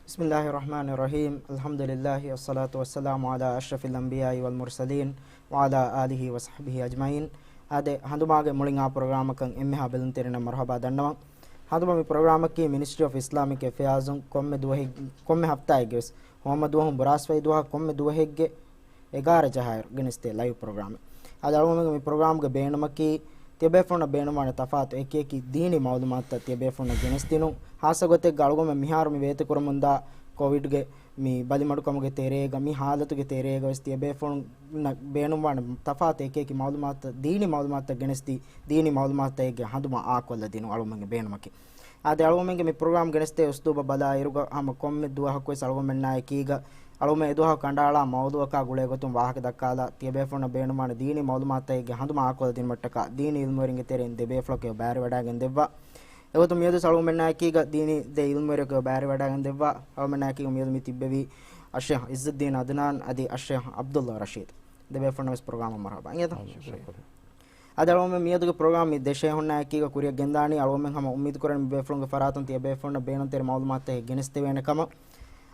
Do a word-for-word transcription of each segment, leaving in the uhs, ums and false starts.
بسم الله الرحمن الرحيم. الحمد لله والصلاة والسلام على أشرف الأنبياء والمرسلين وعلى آله وصحبه أجمعين. އާދެ، ހަނދުމާގެ މުޅިން އާ ޕްރޮގްރާމަކަށް އެންމެހާ ބެލުންތެރިންނަށް މަރުޙަބާ ދަންނަވަން. ހަނދުމަ މި ޕްރޮގްރާމަކީ މިނިސްޓްރީ އޮފް އިސްލާމިކް އެފެއާޒުން ކޮންމެ ދުވަހެއް، ކޮންމެ ހަފްތާއެއްގެ ވެސް ހޯމަ ދުވަހުން ބުރާސްފައި ދުވަހަށް ކޮންމެ ދުވަހެއްގެ އެގާރަ ޖަހާއިރު ގެނެސްދޭ ލައިވް ޕްރޮގްރާމެއް. އަދި އަޅުގަނޑުމެންގެ މި ޕްރޮގްރާމްގެ ބޭނުމަކީ، ތިޔަބޭފުޅުންނަށް ބޭނުންވާނެ ތަފާތު އެކިއެކި ދީނީ މައުލޫމާތުތައް ތިޔަބޭފުޅުންނަށް ގެނެސްދިނުން. ހާއްސަ ގޮތެއްގަ އަޅުގަނޑުމެން މިހާރު މި ވޭތުކުރަމުންދާ ކޮވިޑްގެ މި ބަލިމަޑުކަމުގެ ތެރޭގަ، މި ހާލަތުގެ ތެރޭގަ ވެސް ތިޔަބޭފުޅުންނަށް ބޭނުންވާނެ ތަފާތު އެކިއެކި މައުލޫމާތުތައް، ދީނީ މައުލޫމާތުތައް ގެނެސްދީ، ދީނީ މައުލޫމާތުތައް އެއްގެ ހަނދުމަ އާކޮށްލަދިނުން އަޅުގަނޑުމެންގެ ބޭނުމަކީ. އާދެ، އަޅުގަނޑުމެންގެ މި ޕްރޮގްރާމް ގެނެސްދޭ އުސްލޫބަށް ބަލާއިރުގަ، ހަމަ ކޮންމެ ދުވަހަކުވެސް އަޅުގަނޑުމެންނާ އެކީގަ، އަޅުގަނޑުމެން އެދުވަހަކު ކަނޑައަޅާ މައުޟޫއަކާ ގުޅޭގޮތުން ވާހަކަ ދައްކާލާ، ތިޔަބޭފުޅުންނަށް ބޭނުންވާނެ ދީނީ މައުލޫމާތުތަކެއްގެ ހަނދުމަ އާކޮށްލަދިނުމަށްޓަކާ، ދީނީ އިލްމުވެރިންގެ ތެރެއިން ދެބޭފުޅަކު ބައިވެވަޑައިގެން ދެއްވާ. އެގޮތުން މިއަދު އަޅުގަނޑުމެންނާ އެކީގަ ދީނީ ދެ އިލްމުވެރިޔަކު ބައިވެވަޑައިގެން ދެއްވާ. އަޅުގަނޑުމެންނާ އެކީގަ މިއަދު މި ތިއްބެވީ އައްޝޭޚް އިއްޒުއްދީން އަދުނާން އަދި އައްޝޭޚް އަބްދުﷲ ރަޝީދު. ދެބޭފުޅުންނަށް ވެސް ޕްރޮގްރާމަށް މަރުޙަބާ. އިނގޭތަ؟ ޝުކުރު. އަދި އަޅުގަނޑުމެން މިއަދުގެ ޕްރޮގްރާމް މި ދެ ޝޭހުންނާ އެކީގަ ކުރިއަށް ގެންދާނީ. އަޅުގަނޑުމެން ހަމަ އުއްމީދު ކުރަނީ މި ބޭފުޅުންގެ ފަރާތުން ތިޔަ ބޭފުޅުންނަށް ބޭނުންތެރި މައުލޫމާތުތަކެއް ގެނެސްދެވޭނެ ކަމަށް.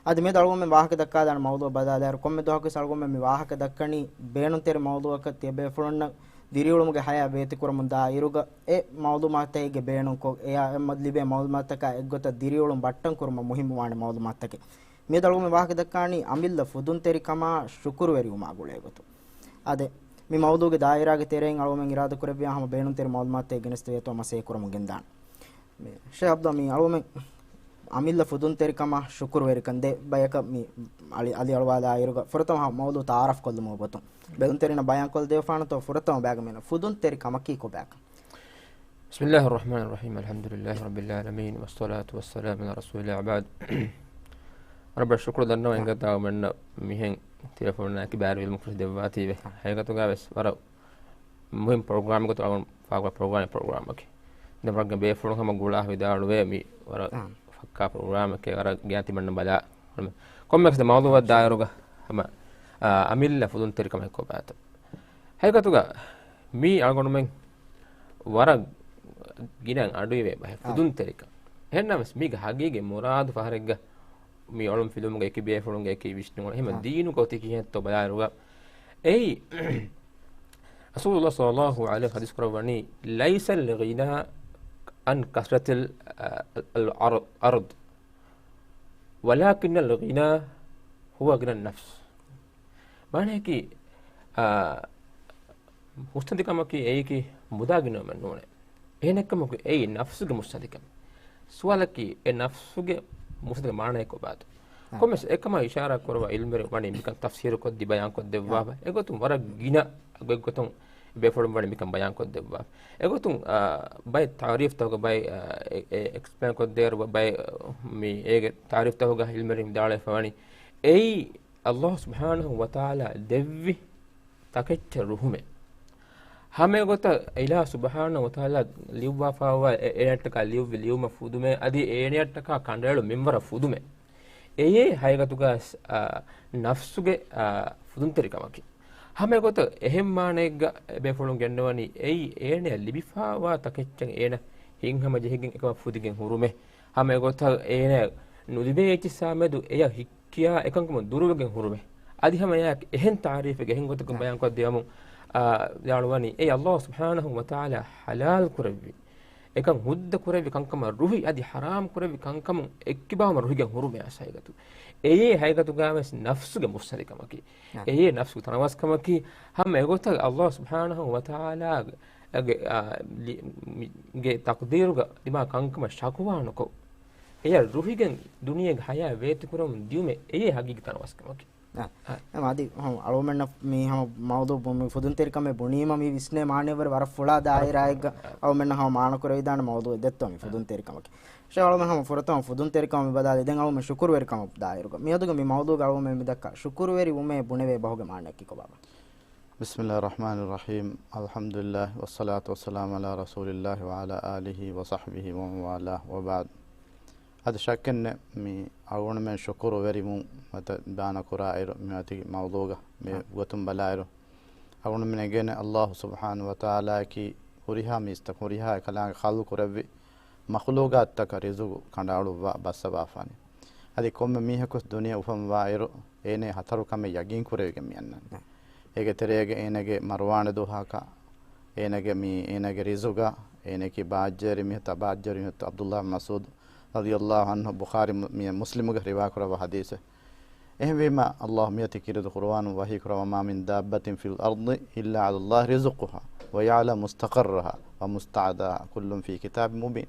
އަދި މިއަދު އަޅުގަނޑުމެން ވާހަކަ ދައްކާލާނެ މައުޟޫއަށް ބަލާލާއިރު، ކޮންމެ ދުވަހަކުވެސް އަޅުގަނޑުމެން މި ވާހަކަ ދައްކަނީ ބޭނުންތެރި މައުޟޫއަކަށް ތިޔަ ބޭފުޅުންނަށް ދިރިއުޅުމުގެ ހަޔާތް ވޭތުކުރަމުން ދާއިރުގަ އެ މައުލޫމާތުތަކެއްގެ ބޭނުންކޮށް، އެއާ އެ މަ-، ލިބޭ މައުލޫމާތުތަކާ އެއްގޮތަށް ދިރިއުޅުން ބައްޓަން ކުރުމަށް މުހިއްމުވާނެ މައުލޫމާތުތަކެއް. މިއަދު އަޅުގަނޑުމެން ވާހަކަ ދައްކާނީ އަމިއްލަ ފުދުންތެރިކަމާ ޝުކުރުވެރިވުމާ ގުޅޭގޮތުން. އާދެ، މި މައުޟޫގެ ދާއިރާގެ ތެރެއިން އަޅުގަނޑުމެން އިރާދަކުރެއްވިޔާ ހަމަ ބޭނުންތެރި މައުލޫމާތުތައް ގެނެސްދެވޭތޯ މަސައްކަތް ކުރަމުން ގެންދާނެ. މި ޝޭޚް އަބްދުﷲ، މި އަޅުގަނޑުމެން އަމިއްލަ ފުދުންތެރިކަމާ ޝުކުރުވެރިކަން ދެ ބަޔަކަށް މި އަލި-، އަލިއަޅުވާލާއިރުގަ ފުރަތަމަ މައުޟޫ ތަޢާރަފް ކޮށްލުމުގެ ގޮތުން ބެލުންތެރިންނަށް ބަޔާންކޮށްދެވިފާނަތޯ ފުރަތަމަ ބަޔަކަށް މި ފުދުންތެރިކަމަކީ ކޮބާކަން؟ بسم الله الرحمن الرحيم. الحمد لله رب العالمين، والصلاة والسلام على رسول الله وبعد. ރައްބަށް ޝުކުރު ދަންނަވަން އިނގޭތޯ އަޅުގަނޑުމެންނަށް މިހެން ތިޔަ ބޭފުޅުންނާއެކީ ބައިވެރިވުމަށް ފުރުސަތު ދެއްވާތީވެ. ހަގީގަތުގަ ވެސް ވަރަށް މުހިންމު ޕްރޮގްރާމެއް ގޮތުން އަޅުގަނޑު ފާހަގަކުރާ ޕްރޮގްރާމެއް، ޕްރޮގްރާމަކީ. ދެން ވަރަށް ބޭފުޅުން ހަމަ ގުޅާ ވިދާޅުވޭ މި ވަރަށް އާ. ފައްކާ ޕްރޮގްރާމެކޭ، ވަރަށް ގިޔާ ތިމަންނަ ބަލާ. ކޮންމެއަކަސް މައުޟޫއަށް ދާއިރުގަ ހަމަ، އާ، އަމިއްލަ ފުދުންތެރިކަމެއް ކޮބާތޯ؟ ހަގީގަތުގަ މީ އަޅުގަނޑުމެން ވަރަށް ގިނައިން އަޑުއިވޭ ބަހެއް އާ. ފުދުންތެރިކަން. އެހެންނަމަވެސް މީގެ ހަގީގީ މުރާދު ފަހަރެއްގަ މި އޮޅުން ފިލުމުގެ އެކި ބޭފުޅުންގެ އެކި ވިސްނުމުން އެހެން އާ. ދީނުގަ އޮތީ ކިހިނެއްތޯ ބަލާއިރުގަ އެއީ ރަސޫލުﷲ ޞައްލައްލާހު ޢަލައިހި ވަސައްލަމަ ޙަދީޘް ކުރައްވަނީ، ليس الغنى عن كثرة ال-، ال-، العرض، ولكن الغنى هو غنى النفس. މާނަޔަކީ، އާ، މުއްސަނދިކަމަކީ އެއީކީ މުދާ ގިނަވުމެއް ނޫނޭ. އެހެނެއްކަމަކު އެއީ ނަފްސުގެ މުއްސަނދިކަމެއް. ސުވާލަކީ އެ ނަފްސުގެ މުއްސަނދި މާނައެއް ކޮބާތޯ؟ އާ. ކޮންމެސް އެކަމަށް އިޝާރާ ކުރަވާ އިލްމުވެރިން ވަނީ މިކަން ތަފްސީރު ކޮށްދީ ބަޔާން ކޮށްދެއްވާފަ. އާ. އެގޮތުން ވަރަށް ގިނަ ގޮތްގޮތުން ބޭފުޅުން ވަނީ މިކަން ބަޔާން ކޮށްދެއްވާފަ. އެގޮތުން، އާ، ބައެއް ތަޢުރީފްތަކުގަ ބައެއް، އާ، އެ، އެ، އެކްސްޕްލެއިން ކޮށްދޭއިރު ބައެއް، މި އޭގެ ތަޢުރީފްތަކުގަ އިލްމުވެރިން ވިދާޅުވެފަ ވަނީ އެއީ ﷲ ސުބްޙާނަހޫ ވަތަޢާލާ ދެއްވި ތަކެއްޗެއް ރުހުމެއް. ހަމައެގޮތަށް އިލާހު ސުބްޙާނަހޫ ވަތަޢާލާ ލިޔުއްވާފައިވާ އެ-، އޭނައަށްޓަކާ ލިޔުއްވި ލިޔުމަށް ފުދުމެއް، އަދި އޭނައަށްޓަކާ ކަނޑައެޅު މިންވަރަށް ފުދުމެއް. އެޔޭ ހަގީގަތުގަ، އާ، ނަފްސުގެ، އާ، ފުދުންތެރިކަމަކީ. ހަމައެގޮތަށް އެހެން މާނައެއްގަ ބޭފުޅުން ގެންނަވަނީ އެއީ އޭނަޔަށް ލިބިފައިވާ ތަކެއްޗަށް އޭނަ ހިތްހަމަޖެހިގެން އެކަމަށް ފުދިގެން ހުރުމެއް. ހަމައެގޮތަށް އޭނަޔަށް ނުލިބޭ އެއްޗިއްސާމެދު އެޔަށް ހިއް ކިޔާ އެކަންކަމުން ދުރުވެގެން ހުރުމެއް. އަދި ހަމަ އެއާ އެހެން ތަޢުރީފެއް އެހެން ގޮތަކުން ބަޔާންކޮށްދެވަމުން، އާ، ވިދާޅުވަނީ އެއީ ﷲ ސުބްޙާނަހޫ ވަތަޢާލާ ޙަލާލު ކުރެއްވި، އެކަން ހުއްދަ ކުރެއްވި ކަންކަމަށް ރުހި، އަދި ޙަރާމް ކުރެއްވި ކަންކަމުން އެއްކިބާވަމަ ރުހިގެން ހުރުމެއް ހަގީގަތު. އެއީ ހަގީގަތުގައިވެސް ނަފްސުގެ މުއްސަނދިކަމަކީ. އެއީ ނަފްސުގެ ތަނަވަސްކަމަކީ. ހަމަ އެގޮތަށް ﷲ ސުބްޙާނަހޫ ވަތަޢާލާ ގެ، އާ، ލި-، މި-، ގެ ތަޤްދީރުގަ ދިމާ ކަންކަމަށް ޝަކުވާ ނުކޮށް، އެޔަށް ރުހިގެން ދުނިޔޭގެ ޙަޔާތް ވޭތުކުރަމުން ދިޔުމެއް އެއީ ހަގީގީ ތަނަވަސްކަމަކީ. އާ. އާ. އެމަ އަދި ހަމަ އަޅުގަނޑުމެންނަށް މި ހަމަ މައުޟޫ ބު-، މި ފުދުންތެރިކަމެއް ބުނީމަ މި ވިސްނޭ މާނައަށްވުރެ ވަރަށް ފުޅާ ދާއިރާއެއްގަ އަޅުގަނޑުމެންނަށް ހަމަ މާނަކުރެވިދާނެ މައުޟޫއެއް ދެއްތޯ މި ފުދުންތެރިކަމަކީ. ޝޭޚް އަޅުގަނޑު ހަމަ ފުރަތަމަ ފުދުންތެރިކަމަށް މި ބަލާލި ދެން އަޅުގަނޑު ޝުކުރުވެރިކަމަށް ދާއިރުގަ. މިއަދުގެ މި މައުޟޫގަ އަޅުގަނޑުމެން މި ދައްކާ ޝުކުރުވެރިވުމޭ ބުނެވޭ ބަހުގެ މާނައަކީ ކޮބާބާ؟ بسم الله الرحمن الرحيم. الحمد لله والصلاة والسلام على رسول الله وعلى آله وصحبه ومن والاه وبعد. އަދި ޝައްކެއްނެތް މި އަޅުގަނޑުމެން ޝުކުރުވެރިވުން މަތަ ބާނަކުރާއިރު މި އޮތީ މައުޟޫގަ މި ގޮތުން ބަލާއިރު، އަޅުގަނޑުމެން އެނގޭނެ ﷲ ސުބްޙާނަހޫ ވަތަޢާލާއަކީ ހުރިހާ މީސްތަކު ހުރިހާ އެކަލާނގެ ޚަލްޤު ކުރެއްވި މަޚްލޫޤާތުތަކަށް ރިޒުގު ކަނޑައަޅުއްވާ ބައްސަވާފާނެ. އަދި ކޮންމެ މީހަކު ދުނިޔެ އުފަންވާއިރު އޭނަ ހަތަރު ކަމެއް ޔަގީން ކުރެވިގެން މިއަންނަނީ. އޭގެ ތެރޭގަ އޭނަގެ މަރުވާނެ ދުވަހަކަށް، އޭނަގެ މި، އޭނަގެ ރިޒުގަ، އޭނައަކީ ބާއްޖަވެރި މީހަކު، ބާއްޖަވެރި މީހަކު. ޢަބްދުﷲ ބިން މަސްޢޫދު ރަޟިޔަﷲ ޢަންހު ބުޚާރީ މު-، މި މުސްލިމުގެ ރިވާކުރައްވާ ޙަދީޘެއް. އެހެންވީމަ، ﷲ މިއޮތީ ކީރިތި ޤުރުއާނުން ވަޙީ ކުރައްވާ، "وما من دابة في الأرض إلا على الله رزقها ويعلم مستقرها ومستودعها كل في كتاب مبين."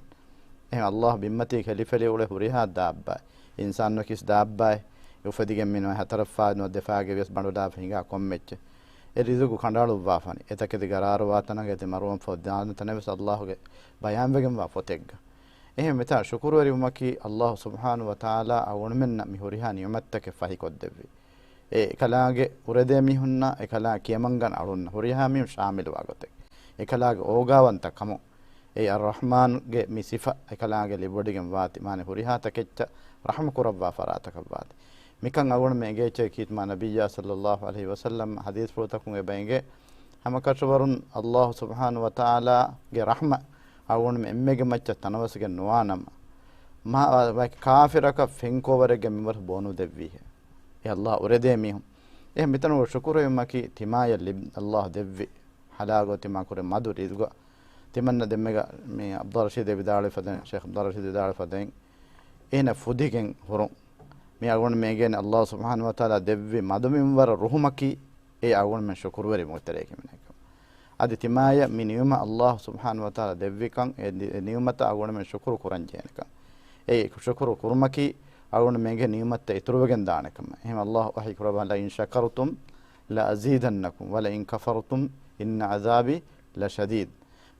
އެހެން ﷲ ބިންމަތީ ކެލިފެލި އުޅޭ ހުރިހާ ދާއްބާ، އިންސާނުންނަކީ ދާއްބާއެއް، އުފެދިގެން މިނުވާ ހަތަރަށް ފާ ނުވަ ދެ ފާގެ ވިޔަސް ބަނޑު ލާފަ ހިނގާ ކޮންމެއްޗެއް. އެ ރިޒުގު ކަނޑައަޅުއްވާފަނި. އެތަކެތި ގަރާރުވާ ތަނަކަށް އެތި މަރުވަން ފަހު ދާނެ ތަނެއް ވެސް ﷲގެ ބަޔާންވެގެންވާ ފޮތެއްގަ. އެހެން މިތާ ޝުކުރުވެރިވުމަކީ ﷲ ސުބްޙާނަހޫ ވަތަޢާލާ އަޅުގަނޑުމެންނަށް މި ހުރިހާ ނިޢުމަތްތަކެއް ފަހިކޮށްދެއްވި. އެ އެކަލާނގެ އުރެދޭ މީހުންނާ، އެކަލާ ކިޔަމަންގަން އަޅުންނަށް ހުރިހާ މީހުން ޝާމިލުވާ ގޮތެއް. އެކަލާގެ އޯގާވަންތަ ކަމުން. އެ އައްރަޙްމާންގެ މި ސިފަ އެކަލާނގެ ލިބިވޮޑިގެން ވާތީ، މާނަ ހުރިހާ ތަކެއްޗަށް ރަޙްމަ ކުރައްވާ ފަރާތަކަށް ވާތީ. މިކަން އަޅުގަނޑުމެން އެނގޭ އެއްޗެއް ކީރިތި މާ ނަބިއްޔާ ޞައްލައްލާހު ޢަލައިހި ވަސައްލަމް ޙަދީޘްފުޅުތަކުން އެބަ އެނގޭ. ހަމަކަށަވަރުން ﷲ ސުބްޙާނަހޫ ވަތަޢާލާގެ ރަޙްމަ އަޅުގަނޑުމެން އެންމެގެ މައްޗަށް ތަނަވަސްގެން ނުވާނަމަ، މާ ވަ-، ވަކި ކާފިރަކަށް ފެންކޯވަރެއްގެ މިންވަރު ބޯނުދެއްވީހޭ. އެ ﷲ އުރެދޭ މީހުން. އެހެން މިތަނުގަ ޝުކުރުވީމަކީ ތިމާޔަށް ލިބި-، ﷲ ދެއްވި ޙަލާލު ތިމާ ކުރި މަދު ރިޒުގަ. ތިމަންނަ ދެންމެގަ މި ޢަބްދުއްރަޝީދު ވިދާޅުވި ފަދައިން، ޝޭޚް ޢަބްދުއްރަޝީދު ވިދާޅުވި ފަދައިން، އޭނަ ފުދިގެން ހުރުން. މި އަޅުގަނޑުމެން އެނގޭނެ ﷲ ސުބްޙާނަހޫ ވަތަޢާލާ ދެއްވި މަދު މިންވަރަށް ރުހުމަކީ، އެ އަޅުގަނޑުމެން ޝުކުރުވެރިވުމުގެ ތެރެއަކީ މިނެއްކަމަށް. އަދި ތިމާޔަށް މި ނިޢުމަތް ﷲ ސުބްޙާނަހޫ ވަތަޢާލާ ދެއްވިކަން، އެ ދި-، އެ ނިޢުމަތަށް އަޅުގަނޑުމެން ޝުކުރު ކުރަން ޖެހޭނެކަން. އެ ޝުކުރު ކުރުމަކީ، އަޅުގަނޑުމެންގެ ނިޢުމަތްތައް އިތުރުވެގެން ދާނެކަމަށް. އެހެން ﷲ ވަޙީ ކުރައްވާ، "لئن شكرتم لأزيدنكم ولئن كفرتم إن عذابي لشديد."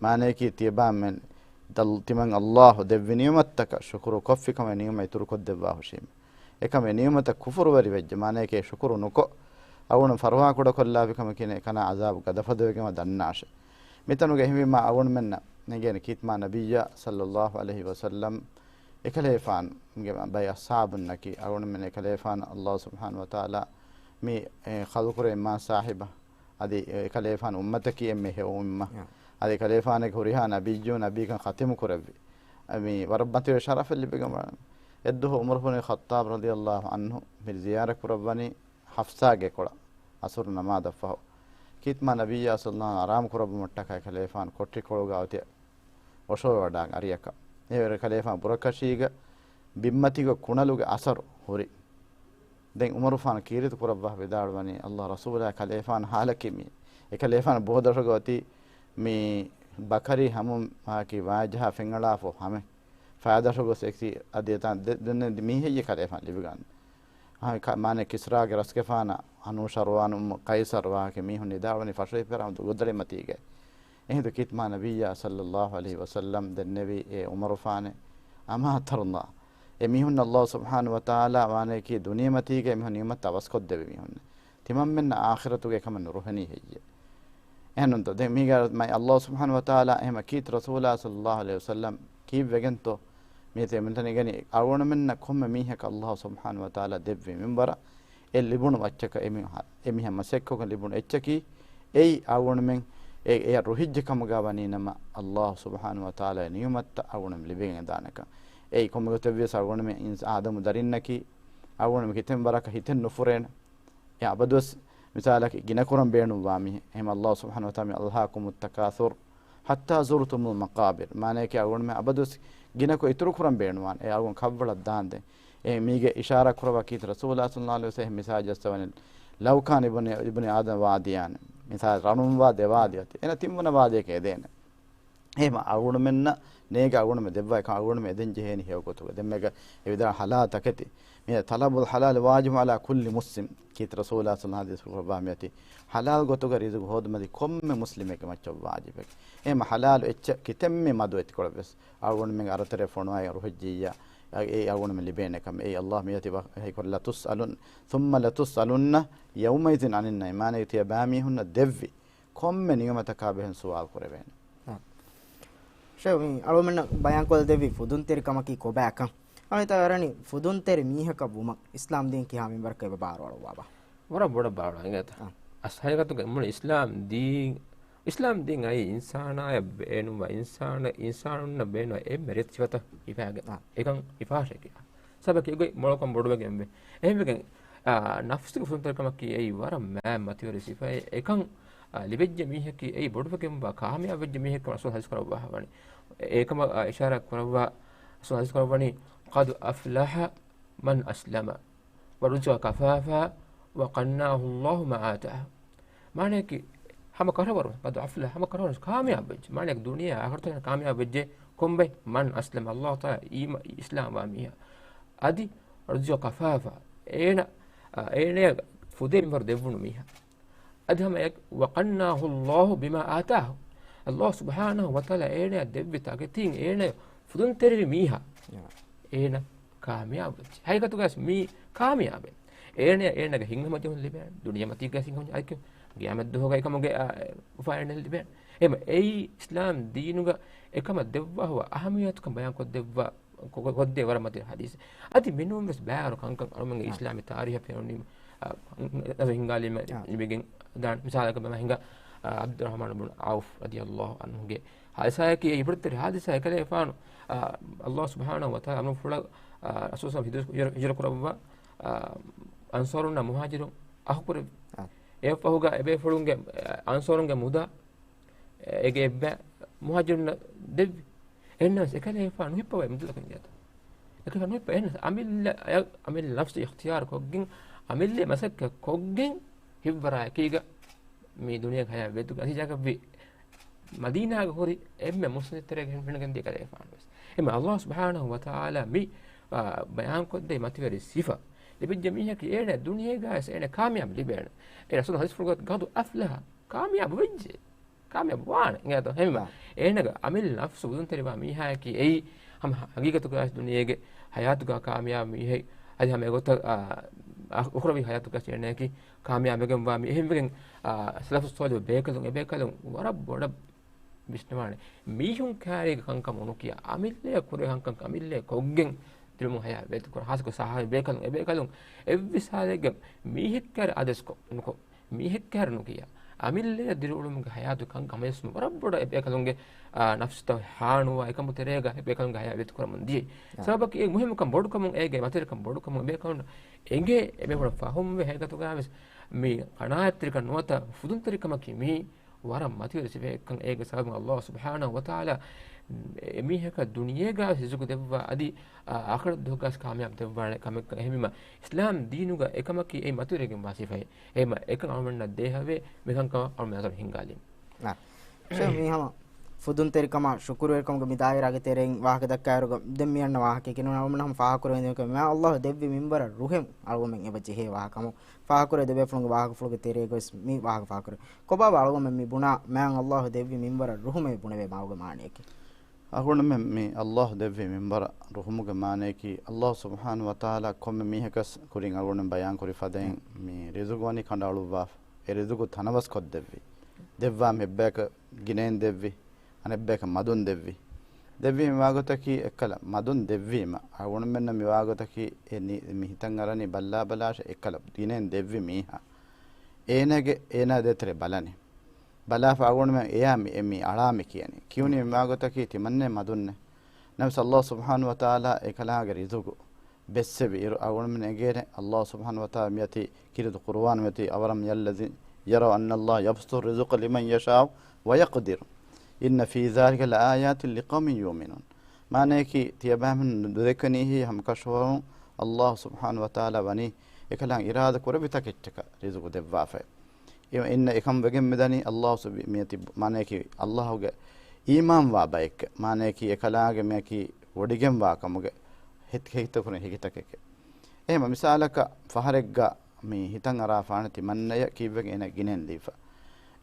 މާނަޔަކީ ތިޔަބައިމީހުން ދަލް-، ތިމަން ﷲ ދެއްވި ނިޢުމަތްތަކަށް ޝުކުރު ކޮށްފިކަމަށް ނިޢުމަތް އިތުރުކޮށްދެއްވާ ހުށީމެ. އެކަމެއް ނިޢުމަތަށް ކުފުރުވެރިވެއްޖެ، މާނަޔަކީ ޝުކުރު ނުކޮށް، އަޅުގަނޑު ފަރުވާ ކުޑަކޮށްލާފިކަމަކީ އެކަނާ ޢަޛާބު ގަދަފަދަވެގެން ދަންނާށޭ. މިތަނުގަ އެހެންވީމާ އަޅުގަނޑުމެންނަށް ނެގޭނެ ކީރިތި މާ ނަބިއްޔާ ޞައްލައްލާހު ޢަލައިހި ވަސައްލަމް އެކަލޭފާނުގެ ބައި އަޞްޙާބުންނަކީ، އަޅުގަނޑުމެން އެކަލޭފާނު ﷲ ސުބްޙާނަހޫ ވަތަޢާލާ މި، އެ، ޚަލްޤުކުރެއްވި މާ ސާހިބަށް، އަދި އެކަލޭފާނު އުއްމަތަކީ އެންމެ ހެޔޮ އުއްމަ. އަދި އެކަލޭފާނުގެ ހުރިހާ ނަބިއްޔޫން ނަބީކަން ޚަތިމު ކުރެއްވި. އަ، މި ވަރަށް މަތިވެ ޝަރަފެއް ލިބިގެން ވާނެ. އެއްދުވަހު ޢުމަރު ބުނު ޚައްޠާބް ރަޟިޔައްލާހު ޢަންހު މި ޒިޔާރަތް ކުރައްވަނީ ޙަފްޞާގެ ކޮޅަށް ޢަޞުރު ނަމާދަށްފަހު. ކީރިތި މާ ނަބިއްޔާ ޞައްލައްލާހު ޢަލައިހި ވަސައްލަމް އަރާމު ކުރައްވުމަށްޓަކައި ކަލޭފާނު ކޮޓަރިކޮޅުގަ އޮތީ އޮށޯވެވަޑާ އަރިއަކަށް. އެވެރި ކަލޭފާނު ބުރަކަށީގަ ބިންމަތީގަ ކުނަލުގެ އަސަރު ހުރި. ދެން ޢުމަރުފާނު ކީރިތި ކުރައްވާ ވިދާޅުވަނީ، ﷲ ރަސޫލާ ކަލޭފާނު ޙާލަކީ މި. އެކަލޭފާނު ބޯދަށުގަ އޮތީ މި ބަކަރީ ހަމުން މާކީ ވާޖަހާ ފެންއަޅާފަ ހަމެ. ފައިދަށު ގޮސް އެކި އަދި އެތާން ދެ-، ދެންނެވި މީހެއްޔޭ ކަލޭފާނު ލިބިގަން. އާ، ކަ-، މާނަ ކިސްރާގެ ރަސްގެފާނަށް އަނޫޝަރުވާނު އުއްމު ޤައިޞަރު ވާހަކަ މީހުން ނިދާވަނީ ފަށުވެފަ ރަހުމަތު ގޮދަޅިމަތީގަ. އެހިނދު ކީރިތި މާ ނަބިއްޔާ ޞައްލައްލާހު ޢަލައިހި ވަސައްލަމް ދެންނެވީ އޭ ޢުމަރުފާނެ، أما ترضى؟ އެ މީހުން ﷲ ސުބްޙާނަހޫ ވަތަޢާލާ ވާނަޔަކީ ދުނިޔެމަތީގަ މީހުން ނިޢުމަތް އަވަސްކޮށްދެއްވި މީހުން. ތިމަންމެންނަށް އާޚިރަތުގެ އެކަމެއް ނުރުހެނީ ހެއްޔޭ؟ އެހެންނުންތޯ؟ ދެން މީގަ މައި ﷲ ސުބްޙާނަހޫ ވަތަޢާލާ އެހެމަ ކީރިތި ރަސޫލާ ޞައްލައްލާހު ޢަލައިހި ވަސައްލަމް ކީއްވެގެންތޯ؟ މީތި މިތަނިގަނީ އަޅުގަނޑުމެންނަށް ކޮންމެ މީހަކަށް ﷲ ސުބްޙާނަހޫ ވަތަޢާލާ ދެއްވި މިންވަރަށް އެ ލިބުނު މައްޗަކަށް އެ މީހާ، އެ މީހާ މަސައްކަތްކޮށް ލިބުނު އެއްޗަކީ، އެއީ އަޅުގަނޑުމެން އެ، އެޔަށް ރުހިއްޖެ ކަމުގަ ވަނީ ނަމަ، ﷲ ސުބްޙާނަހޫ ވަތަޢާލާގެ ނިޢުމަތްތައް އަޅުގަނޑުމެން ލިބިގެން ދާނެކަން. އެއީ ކޮންމެ ގޮތެއްވިޔަސް އަޅުގަނޑުމެން އިންސާ-، އާދަމު ދަރިންނަކީ އަޅުގަނޑުމެން ކިތަންމެ ވަރަކަށް ހިތެއް ނުފުރޭނެ. އެ އަބަދުވެސް މިސާލަކީ ގިނަކުރަން ބޭނުންވާ މީހެއް. އެހެމަ ﷲ ސުބްޙާނަހޫ ވަތަޢާލާ މި ألهاكم التكاثر حتى زرتم المقابر. މާނަޔަކީ އަޅުގަނޑުމެން އަބަދުވެސް ގިނަކޮށް އިތުރުކުރަން ބޭނުންވާނެ. އެ އަޅުގަނޑު ކަށްވަޅަށް ދާންދެން. އެ މީގެ އިޝާރާ ކުރައްވާ ކީރިތި ރަސޫލާ ޞައްލައްލާހު ޢަލައިހި ވަސައްލަމް މިސާލަށް ޖައްސަވަނީ، لو كان ابن، ابن آدم واديان. މިސާލަށް ރަނުންވާ ދެ ވާދި އޮތީ. އޭނަ ތިންވަނަ ވާދިއަކަށް އެދޭނެ. އެހެމަ އަޅުގަނޑުމެންނަށް ނޭގެ އަޅުގަނޑުމެން ދެއްވާ އެކަން އަޅުގަނޑުމެން އެދެން ޖެހޭނީ ހެޔޮ ގޮތުގަ. ދެންމެގަ އެ ވިދާޅު ޙަލާލު ތަކެތި. މި طلب الحلال واجب على كل مسلم. ކީރިތި ރަސޫލާ ޞައްލައްލާހު ޢަލައިހި ވަސައްލަމް ޙަދީޘް ކުރައްވާ މިއޮތީ. ޙަލާލު ގޮތުގަ ރިޒުގު ހޯދުމަތީ ކޮންމެ މުސްލިމެއްގެ މައްޗަށް ވާޖިބެއް. އެހެމަ ޙަލާލު އެއްޗެއް ކިތަންމެ މަދު އެތިކޮޅަށް ވެސް އަޅުގަނޑުމެން އަރަތެރެ ފޮނުވާ ރުހިއްޖިއްޔާ، އެ އަޅުގަނޑުމެން ލިބޭނެ ކަމެއް. އެއީ ﷲ މިއޮތީ ވަ-، ވަޙީ ކުރައްވާ، لتسألن، ثم لتسألن يومئذ عن النعيم. މާނަ ތިޔަބައިމީހުންނަށް ދެއްވި ކޮންމެ ނިޢުމަތަކާ ބެހޭ ސުވާލު ކުރެވޭނެ. އާ. ޝޭޚް، މި އަޅުގަނޑުމެންނަށް ބަޔާންކޮށްދެއްވި ފުދުންތެރިކަމަކީ ކޮބާކަން. އަނެއް ތައް އަރަނި ފުދުންތެރި މީހަކަށް ވުމަށް އިސްލާމް ދީން ކިހާ މިންވަރަކަށް އެބަ ބާރުއަޅުއްވާބާ؟ ވަރަށް ބޮޑަށް ބާރު އިނގޭތަ؟ އާ. އަސް ހަގީގަތުގަ މުޅި އިސްލާމް ދީން، އިސްލާމް ދީން އައީ އިންސާނާޔަށް ބޭނުންވާ، އިންސާނަ، އިންސާނުންނަށް ބޭނުންވާ އެންމެ ރީތި ސިފަތައް ހިފާގެން. އާ. އެކަން ހިފާށޭ ކިޔާ. ސަބަކީ އެގޮތް މޮޅުކަން ބޮޑުވެގެންވޭ. އެހެންވެގެން، އާ، ނަފްސުގެ ފުދުންތެރިކަމަކީ އެއީ ވަރަށް މާތް މަތިވެރި ސިފައެއް. އެކަން، އާ، ލިބެއްޖެ މީހަކީ އެއީ ބޮޑުވެގެންވާ ކާމިޔާބުވެއްޖެ މީހެއް ކަމަށް ރަސޫލު ޙަދީޘް ކުރައްވާ ވަނީ. އެކަމަށް، އާ، އިޝާރާތް ކުރައްވާ ރަސޫލު ޙަދީޘް ކުރައްވަނީ، "قد أفلح من أسلم ورزق كفافا وقناه الله ما آتاه." މާނަޔަކީ ހަމަ ކަށަވަރު، قد أفلح، ހަމަ ކަށަވަރު ކާމިޔާބު ވެއްޖެ. މާނަޔަކީ ދުނިޔެ އާޚިރަތު ކާމިޔާބު ވެއްޖެ. ކޮންބައި؟ من أسلم، ﷲ ތާ އީމަ-، އިސްލާމް ވާ މީހާ. އަދި ރަޒަޤަ ކަފާފާ، އޭނަ، އޭނަޔަށް ފުދޭ މިންވަރު ދެއްވުނު މީހާ. އަދި ހަމަ އެ، وقناه الله بما آتاه، ﷲ ސުބްޙާނަހޫ ވަތަޢާލާ އޭނަޔަށް ދެއްވި ތަކެތީން އޭނަޔަށް ފުދުންތެރިވި މީހާ، ޔާ. އޭނަ ކާމިޔާބު ވެއްޖެ. ހަގީގަތުގައި މީ ކާމިޔާބެއް. އޭނަ، އޭނަގެ ހިތްހަމަޖެހުން ލިބޭނެ، ދުނިޔެމަތީގައި ހިތްހަމަޖެހުން އަދި ގިޔާމަތްދުވަހުގައި އެކަމުގެ، އާ، އުފާ އޭނަ ލިބޭނެ. އެހެން އެއީ އިސްލާމް ދީނުގަ އެކަމަށް ދެއްވާ ހުވަ އަހަމިއްޔަތުކަން ބަޔާންކޮށްދެއްވާ، ކޮ-، ކޮ-، ކޮށްދޭ ވަރަށް މަތި ޙަދީޘެއް. އަދި މިނޫން ވެސް ބައިވަރު ކަންކަން އަޅުމެންގެ އާ. އިސްލާމީ ތާރީޚަށް ފެނުނީ، އާ، ނަޒަރު ހިންގާލީމަ އާ. ލިބިގެން ދާން. މިސާލަކަށް ބަމަ ހިނގާ، އާ، ޢަބްދުއްރަޙްމާނު ބުނު ޢައުފް ރަޟިޔަﷲ ޢަންހުގެ ޙާދިސާއަކީ، އެ ޢިބްރަތްތެރި ޙާދިސާ. އެކަލޭފާނު، އާ، ﷲ ސުބްޙާނަހޫ ވަތަޢާލާ އަމުރުފުޅަށް، އާ، ރަސޫލު ޞައްލަﷲ ޢަލައިހި ވަސައްލަމް ހިޖުރަ، ހިޖުރަ ކުރައްވާ، އާ، އަންޞާރުންނާ މުހާޖިރުން އަޚުކުރެއްވި. އާ. އެއަށްފަހުގަ އެބޭފުޅުންގެ، އާ، އަންޞާރުންގެ މުދާ، އޭގެ އެއްބައި މުހާޖިރުންނަށް ދެއްވި. އެހެންނަމަވެސް އެކަލޭފާނު ނުހިއްޕަވައި މުދަލަކަށް އިނދިޔަތަ. އެކަލޭފާނު ނުހިއްޕަ. އެހެންނަމަވެސް އަމިއްލަ، އަމިއްލަ ނަފްސު އިޚްތިޔާރު ކޮށްގެން، އަމިއްލަ މަސައްކަތް ކޮށްގެން ހިތްވަރާ އެކީގަ މި ދުނިޔޭގެ ޙަޔާތް ވެއްދުގެ ނަތީޖާގައި މަދީނާގަ ހުރި އެންމެ މުސްލިމްތެރޭގަ ފެނިގެންދިޔަ ކަލޭފާނުވެސް. އެމަ ﷲ ސުބްޙާނަހޫ ވަތަޢާލާ މި، އާ، ބަޔާންކޮށްދޭ މަތިވެރި ސިފަ ލިބިއްޖެ މީހަކީ އޭނަ ދުނިޔޭގަވެސް އޭނަ ކާމިޔާބު ލިބޭނެ. އޭނަ ރަސޫލު ޙަދީޘްފުޅުގަ، "قد أفلح"، ކާމިޔާބު ވެއްޖެ. ކާމިޔާބު ވާނެ. އިނގޭތޯ؟ އެހެންވީމަ، އާ. އޭނަގެ އަމިއްލަ ނަފްސު ފުދުންތެރިވާ މީހާއަކީ އެއީ ހަމަ ހަގީގަތުގަވެސް ދުނިޔޭގެ ޙަޔާތުގަ ކާމިޔާބު މީހެއް. އަދި ހަމަ އެގޮތަށް، އާ، އަ-، އުޚްރަވީ ޙަޔާތުގަސް އޭނައަކީ ކާމިޔާބުވެގެންވާ މީ-، އެހެންވެގެން، އާ، ސަލަފުއް ޞާލިޙު ބޭކަލުން، އެބޭކަލުން ވަރަށް ބޮޑަށް ވިސްނަވާނެ. މީހުން ކައިރީގެ ކަންކަމުން ނުކިޔާ، އަމިއްލަޔަށް ކުރެވޭ ކަންކަން އަމިއްލަޔަށް ކޮށްގެން ދިރުމު ޙަޔާތް ވޭތުކުރާ، ޚާއްޞަކޮށް ޞަޙާބީ ބޭކަލުން، އެބޭކަލުން އެއްވެސް ޙާލެއްގަ މީހެއްކައިރި އާދޭސްކޮށް ނުކޮށް، މީހެއްކައިރި ނުކިޔާ، އަމިއްލަޔަށް ދިރިއުޅުމުގެ ޙަޔާތު ކަންކަން ހަމަޔަސްމު ވަރަށް ބޮޑަށް އެބޭކަލުންގެ، އާ، ނަފްސުތައް ހާނުވާ އެކަމު ތެރޭގަ އެބޭކަލުންގެ ޙަޔާތް ވޭތުކުރަމުން ދިޔައީ. އާ. ސަބަބަކީ އެ މުހިއްމުކަން ބޮޑުކަމުން، އޭގެ މަތިވެރިކަން ބޮޑުކަމުން އެބޭކަލުން އެނގޭ. އެބޭފުޅަށް ފަހުމްވޭ. ހަގީގަތުގަވެސް މި ޤަނާޢަތްތެރިކަން ނުވަތަ ފުދުންތެރިކަމަކީ މީ ވަރަށް މަތިވެރި ސިފައެއްކަން އޭގެ ސަބަބުން ﷲ ސުބްޙާނަހޫ ވަތަޢާލާ އެމީހަކަށް ދުނިޔޭގަ ރިޒުޤު ދެއްވާ އަދި، އާ، އާޚިރަތް ދުވަހުގަސް ކާމިޔާބު ދެއްވާނެ ކަމެއްކަން. އެހެންވީމަ، އިސްލާމް ދީނުގަ އެކަމަކީ އެއީ މަތިވެރިގެންވާ ސިފައެއް. އެހެންވީމަ، އެކަން އަޅުމެންނަށް ދޭހަވޭ މިކަންކަމަށް އަޅުމެން ނަޒަރު ހިންގާލީމަ. އާ. ޝޭޚް، މީ ހަމަ ފުދުންތެރިކަމާ ޝުކުރުވެރިކަމުގެ މި ދާއިރާގެ ތެރެއިން ވާހަކަ ދައްކާއިރުގަ ދެން މި އަންނަ ވާހަކައެއް ކިޔަން އަޅުމެން ހަމަ ފާހަގަ ކުރެވޭނެ މާތް ﷲ ދެއްވި މިންވަރަށް ރުހެއް އަޅުގަމެން އެބަ ޖެހޭ ވާހަކަ ހަމަ ފާހަގަ ކުރޭ. ދެބޭފުޅުންގެ ވާހަކަފުޅުގެ ތެރޭގަވެސް މި ވާހަކަ ފާހަގަ ކުރޭ. ކޮބާބާ އަޅުގަމެން މި ބުނާ މާތް ﷲ ދެއްވި މިންވަރަށް ރުހުމޭ ބުނެވޭ މާގެ މާނައަކީ؟ އަޅުގަނޑުމެން މި ﷲ ދެއްވި މިންވަރަށް ރުހުމުގެ މާނައަކީ، ﷲ ސުބްޙާނަހޫ ވަތަޢާލާ ކޮންމެ މީހަކަސް ކުރިން އަޅުގަނޑުމެން ބަޔާން ކުރި ފަދައިން، މި ރިޒުޤު ވަނީ ކަނޑައަޅުއްވާފަ. އެ ރިޒުޤު ތަނަވަސް ކޮށްދެއްވި. ދެއްވާ މި އެއްބަޔަކަށް ގިނައިން ދެއްވި، އަނެއްބަޔަކަށް މަދުން ދެއްވި. ދެއްވީ މި ވާގޮތަކީ އެއްކަލަ މަދުން ދެއްވީމަ، އަޅުގަނޑުމެންނަށް މި ވާގޮތަކީ އެ ނި-، މި ހިތަށް އަރަނީ ބައްލާބަލާށޭ އެއްކަލަ ގިނައިން ދެއްވި މީހާ. އޭނާގެ، އޭނާ ދޭތެރޭ ބަލަނީ. ބަލާފަ އަޅުގަނޑުމެން އެޔާ މި، އެ މި އަޅާ މި ކިޔަނީ. ކިޔުނީ މި ވާގޮތަކީ ތިމަންނޭ މަދުންނޭ. ނަމަވެސް ﷲ ސުބްޙާނަހޫ ވަތަޢާލާ އެކަލާނގެ ރިޒުޤު ބެއްސެވި އިރު އަޅުގަނޑުމެން އެނގޭނެ. ﷲ ސުބްޙާނަހޫ ވަތަޢާލާ މިއޮތީ ކީރިތި ޤުރުއާން މިއޮތީ، أولم يروا أن الله يبسط الرزق لمن يشاء ويقدر إن في ذلك لآيات لقوم يؤمنون. މާނައަކީ، ތިޔަބައިމީހުން ނުދެކެނީހޭ ހަމަކަށަވަރުން ﷲ ސުބްޙާނަހޫ ވަތަޢާލާ ވަނީ އެކަލާނގެ އިރާދަ ކުރެއްވި ތަކެއްޗަކަށް ރިޒުޤު ދެއްވާފައި. އިން އެކަން ވެގެން މިދަނީ ﷲ ސުބް-، މިއޮތީ މާނައަކީ ﷲގެ އީމާންވާ ބައެއްގެ، މާނައަކީ އެކަލާނގެ މިއަކީ ވޮޑިގެންވާ ކަމުގެ ހިތް-، ހިތަކުރިން ހިކިތަކެކެ. އެހެން މިސާލަކަށް ފަހަރެއްގަ މި ހިތަށް އަރާފާނެ ތިމަންނަޔަށް ކީއްވެގެން އޭނަ ގިނައިން ދީފަ.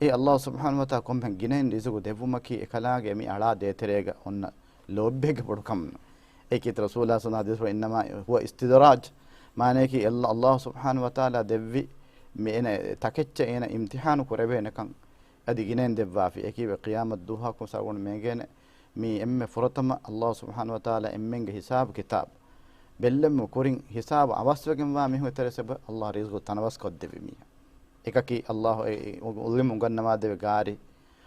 އެ ﷲ ސުބްޙާނަހޫ ވަތަޢާލާ ކޮންމެހެން ގިނައިން ރިޒުޤު ދެއްވުމަކީ އެކަލާނގެ މި އަޅާ ދޭތެރޭގަ އޮންނަ ލޯބިއެއްގެ ބޮޑުކަމުން. އެކީ ރަސޫލާ ސައްލަﷲ ޢަލައިހި ވަސައްލަމަ ޙަދީޘްފުޅު، إنما هو استدراج. މާނައަކީ ﷲ، ﷲ ސުބްޙާނަހޫ ވަތަޢާލާ ދެއްވި މި އޭނަ ތަކެއްޗަށް އޭނަ އިމްތިޙާނު ކުރެވޭނެކަން އަދި ގިނައިން ދެއްވާފި. އެކީވެ ޤިޔާމަތް ދުވަހަކު ސަގުން މޭގޭނެ މި އެންމެ ފުރަތަމަ ﷲ ސުބްޙާނަހޫ ވަތަޢާލާ އެންމެންގެ ހިސާބު ކިތާބު ބެއްލެއްމު ކުރިން ހިސާބު އަވަސްވެގެންވާ މީހުންގެ ތެރޭ ސަބަބު ﷲ ރިޒުޤު ތަނަވަސް ކޮށްދެއްވި މީހާ. އެކަކީ ﷲ އެ، އެ، ޢިލްމު އުނގަންނަވާދެއްވި ގާރި.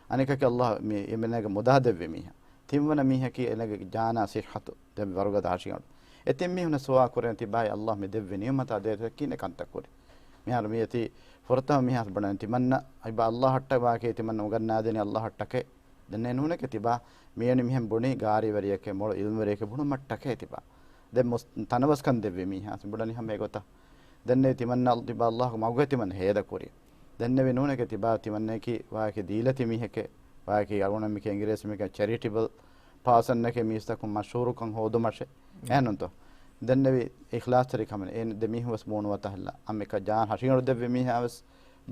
އަނެކަކީ ﷲ މި އެމެންނަގެ މުދާ ދެއްވި މީހާ. ތިންވަނަ މީހަކީ އޭނަގެ ޖާނާ ޞިއްޙަތު ދެއްވި ވަރުގަދަ ހަށިގަނޑު. އެތިން މީހުންނަށް ސުވާލު ކުރޭނެ ތިބާއި ﷲ މި ދެއްވި ނިޢުމަތާ ދޭތަ ކިހިނެއް ކަންތައް ކުރީ؟ މިހާރު މިއޮތީ ފުރަތަމަ މީހާސް ބުނަނީ ތިމަންނަ އިބާ ﷲ އަށްޓަކާ ވާކީ ތިމަންނަ އުނގަންނާދެނީ ﷲ އަށްޓަކޭ. ދެންނެވި ނޫނެކޭ ތިބާ މިވެނި މިހެން ބުނީ ގާރީވެރިއެކޭ މޮޅު އިލްމުވެރިއެކޭ ބުނުމަށްޓަކޭ ތިބާ. ދެން މުސް-، ތަނަވަސްކަން ދެއްވި މީހާސް ބުނަނީ ހަމަ އެގޮތަށް. ދެންނެވި ތިމަންނަ ތިބާ ﷲގެ މަގުގަ ތިމަން ހޭދަ ކުރި. ދެންނެވި ނޫނެކޭ ތިބާ ތިމަންނައަކީ ވާކީ ދީލަތި މީހެކޭ، ވާކީ އަޅުގަނޑުމެން މިކޭ އިނގިރޭސި މީހަކަށް ޗެރިޓިބަލް ޕާސަންއެކޭ، މީސްތަކުން މަޝްހޫރުކަން ހޯދުމަށޭ. އެހެންނުންތޯ؟ ދެންނެވި އިޚްލާޞްތެރިކަމެއް އޭނަ ދެ މީހުން ވެސް ބޫނު ވަތަހައްލާ. އަނބިކަ ޖާން ހަށިގަނޑު ދެއްވި މީހާ ވެސް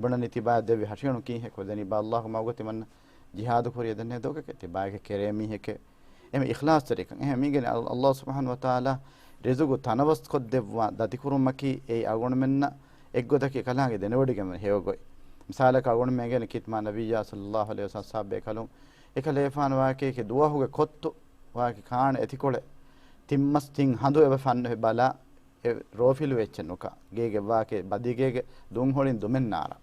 ބުނަނީ ތިބާ ދެއްވި ހަށިގަނޑު ކީހެކު ދެނީ ބާ ﷲގެ މަގުގަ ތިމަންނަ ޖިހާދު ކުރި ދެންނެވި ދޮގެކޭ ތިބާގެ ކެރޭ މީހެކޭ. އެމެ އިޚްލާޞްތެރިކަން. އެހެން މީގެ ﷲ ސުބްޙާނަހޫ ވަތަޢާލާ ރިޒުގު ތަނަވަސްކޮށްދެއްވާ ދަތިކުރުމަކީ އެއީ އަޅުގަނޑުމެންނަށް އެއްގޮތަކީ ކަލާނގެ ދެނެވޮޑިގެން ހެޔޮގޮތް. މިސާލަކަށް އަޅުގަނޑުމެން އެނގޭނެ ކީރިތި މާ ނަބިއްޔާ ޞައްލައްލާހު ޢަލައިހި ވަސައްލަމް އަޞްޙާބު ބޭކަލުން އެކަލޭފާނު ވާކީ ދުވަހުގެ ކޮއްތު ވާކީ ކާން އެތިކޮޅެއް ތިން މަސް ތިން ހަނދު އެބަ ފަންނު ބަލާ އެ ރޯފިލު އެއްޗެއް ނުކާ. ގޭގެ ވާކޭ ބަދިގޭގެ ދުންހޮޅިން ދުމެއް ނާރާ.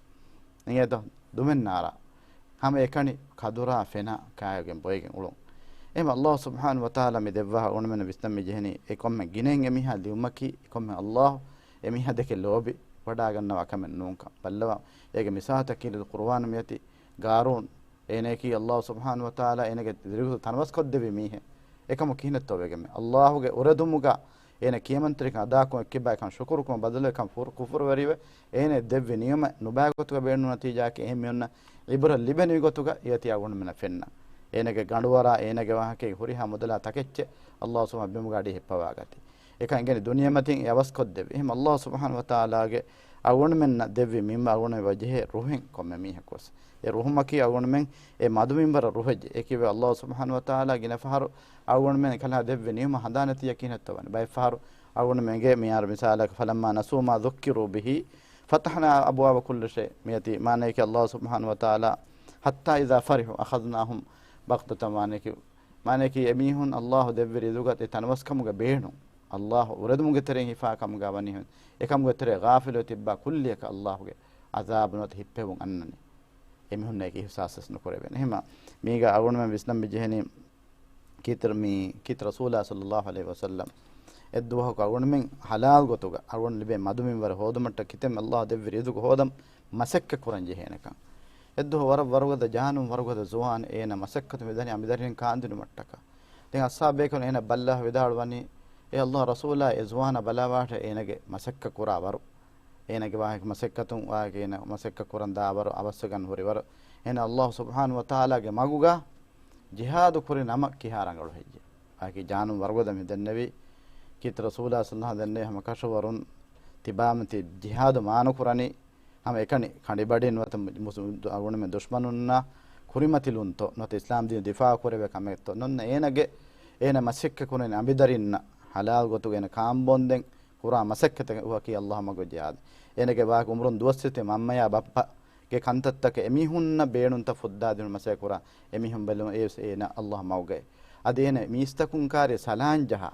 އިނގޭތޯ؟ ދުމެއް ނާރާ. ހަމަ އެކަނި ކަދުރާ ފެނާ ކާއިގެން ބޮއިގެން އުޅުން. އެހެން ﷲ ސުބްޙާނަހޫ ވަތަޢާލާ މި ދެއްވާ އަޅުގަނޑުމެން ވިސްނަން މި ޖެހެނީ އެ ކޮންމެ ގިނައިން އެމީހާ ލިޔުމަކީ އެ ކޮންމެ ﷲ އެމީހާ ދެކެ ލޯބި ވަޑާގަންނަވާ ކަމެއް ނޫންކަން. ބައްލަވާ އޭގެ މިސާލުތައް ކީރިތި ޤުރުއާނު މިއޮތީ ޤާރޫން އޭނައަކީ ﷲ ސުބްޙާނަހޫ ވަތަޢާލާ އޭނަގެ ރިޒުގު ތަނަވަސްކޮށްދެއްވި މީހެއް. އެކަމު ކިހިނެއްތޯ ވެގެން ﷲގެ އުރެދުމުގަ އޭނަ ކިޔަމަންތެރިކަން އަދާކުރުމަށް އެކިބާ ކަން ޝުކުރުކުރުމަށް ބަދަލުވެ ކަން ފުރު-، ކުފުރުވެރިވެ އޭނަ ދެއްވި ނިޢުމަތް ނުބައި ގޮތުގަ ބޭނުން ނަތީޖާއަކީ އެހެން މީހުންނަށް ޢިބްރަތް ލިބެނިވި ގޮތުގަ އޭތި އަޅުގަނޑުމެންނަށް ފެންނަ. އޭނަގެ ގަނޑުވަރާ އޭނަގެ ވާހަކައިގެ ހުރިހާ މުދަލާ ތަކެއްޗެއް ﷲ ސުބްޙާނަހޫ ބިމުގަ އަޑި ހިއްޕަވާގަތީ. އެކަން އެނގެނީ ދުނިޔެމަތިން އެ އަވަސްކޮށްދެއްވި. އެހެން ﷲ ސުބްޙާނަހޫ ވަތަޢާލާގެ އަޅުގަނޑުމެންނަށް ދެއްވި މިންވަރު އަޅުގަނޑުމެން ވަޖެހޭ ރުހެއް ކޮންމެ މީހަކު ވެސް. އެ ރުހުމަކީ އަޅުގަނޑުމެން އެ މަދު މިންވަރަށް ރުހެއްޖެ. އެކީ ﷲ ސުބްޙާނަހޫ ވަތަޢާލާ ގިނަ ފަހަރު އަޅުގަނޑުމެން އެކަލާ ދެއްވި ނިޢުމަތް ހަނދާނެތިއްޔާ ކިހިނެއްތޯ ވަނީ. ބައެއް ފަހަރު އަޅުގަނޑުމެންގެ މިހާރު މިސާލަކަށް، فَلَمَّا نَسُوا مَا ذُكِّرُوا بِهِ فَتَحْنَا أَبْوَابَ كُلِّ شَيْءٍ މިއޮތީ މާނައަކީ ﷲ ސުބްޙާނަހޫ ވަތަޢާލާ حَتَّىٰ إِذَا فَرِحُوا أَخَذْنَاهُمْ بَغْتَةً ވާނެކި، މާނައަކީ އެމީހުން ﷲ ދެއްވި ރިޒުގަ އެ ތަނަވަސްކަމުގަ ބޭނުން، ﷲ އުރެދުމުގެ ތެރެއިން ހިފާ ކަމުގަ ވަނީ ހެން. އެކަމުގެ ތެރޭ ޣާފިލު ތިއްބާ ކުއްލިއަކަށް ﷲގެ ޢަޛާބު ނުވަތަ ހިއްޕެވުން އަންނަނީ. އެމީހުންނަކީ އިޙްސާސް ވެސް ނުކުރެވޭނެ. އެހެންމަ މީގަ އަޅުގަނޑުމެން ވިސްނަން މި ޖެހެނީ ކީރިތި މި، ކީރިތި ރަސޫލާ ޞައްލައްލާހު ޢަލައިހި ވަސައްލަމް އެއްދުވަހަކު އަޅުގަނޑުމެން ޙަލާލް ގޮތުގަ އަޅުގަނޑު ލިބޭ މަދު މިންވަރު ހޯދުމަށްޓަކާ ކިތަންމެ ﷲ ދެއްވި ރިޒުގު ހޯދަން މަސައްކަތް ކުރަން ޖެހޭނެކަން. އެއްދުވަހު ވަރަށް ވަރުގަދަ ޖާނުން ވަރުގަދަ ޒުވާން އޭނަ މަސައްކަތު މިދަނީ އަނބިދަރިން ކާންދިނުމަށްޓަކާ. ދެން އަޞްޙާބު ބޭކަލުން އޭނަ ބައްލަވާ ވިދާޅުވަނީ، އޭ ﷲ ރަސޫލާ، އެ ޒުވާނާ ބަލާވާށޭ އޭނަގެ މަސައްކަތް ކުރާ ވަރު. އޭނަގެ ވާހަކަ މަސައްކަތުން ވާހަކަ އޭނަ މަސައްކަތް ކުރަން ދާ ވަރު، އަވަސްވެގަން ހުރި ވަރު. އޭނަ ﷲ ސުބްޙާނަހޫ ވަތަޢާލާގެ މަގުގަ ޖިހާދު ކުރި ނަމަ ކިހާ ރަނގަޅު ހެއްޔޭ؟ އާކި ޖާނުން ވަރުގަދަ މި ދެންނެވި ކީރިތި ރަސޫލާ ޞައްލައްލާހު ޢަލައިހި ވަސައްލަމް ދެންނެވި ހަމަ ކަށަވަރުން ތިބާމަތި ޖިހާދު މާނަ ކުރަނީ ހަމަ އެކަނި ކަނޑިބަޑިން ނުވަތަ މު-، މުސް-، އަޅުގަނޑުމެން ދުޝްމަނުންނާ ކުރިމަތިލުންތޯ ނުވަތަ އިސްލާމް ދީން ދިފާޢު ކުރެވޭ ކަމެއްތޯ؟ ނޯންނަ އޭނަގެ، އޭނަ މަސައްކަތް ކުރަނީ އަނބިދަރިންނަށް ޙަލާލް ގޮތުގަ އޭނަ ކާންބޯންދެން ކުރާ މަސައްކަތެއް ވަކީ ﷲ މަގު ޖިހާދު. އޭނަގެ ވާހަކަ އުމުރުން ދުވަސްވެތި މަންމަޔާ ބައްޕަގެ ކަންތައްތަކެއް އެމީހުންނަށް ބޭނުންތައް ފުއްދާދިނުން މަސައްކަތް ކުރާ އެމީހުން ބެލުން އެއީވެސް އޭނަ ﷲ މަގުގައި. އަދި އޭނަ މީސްތަކުން ކާރި ސަލާން ޖަހާ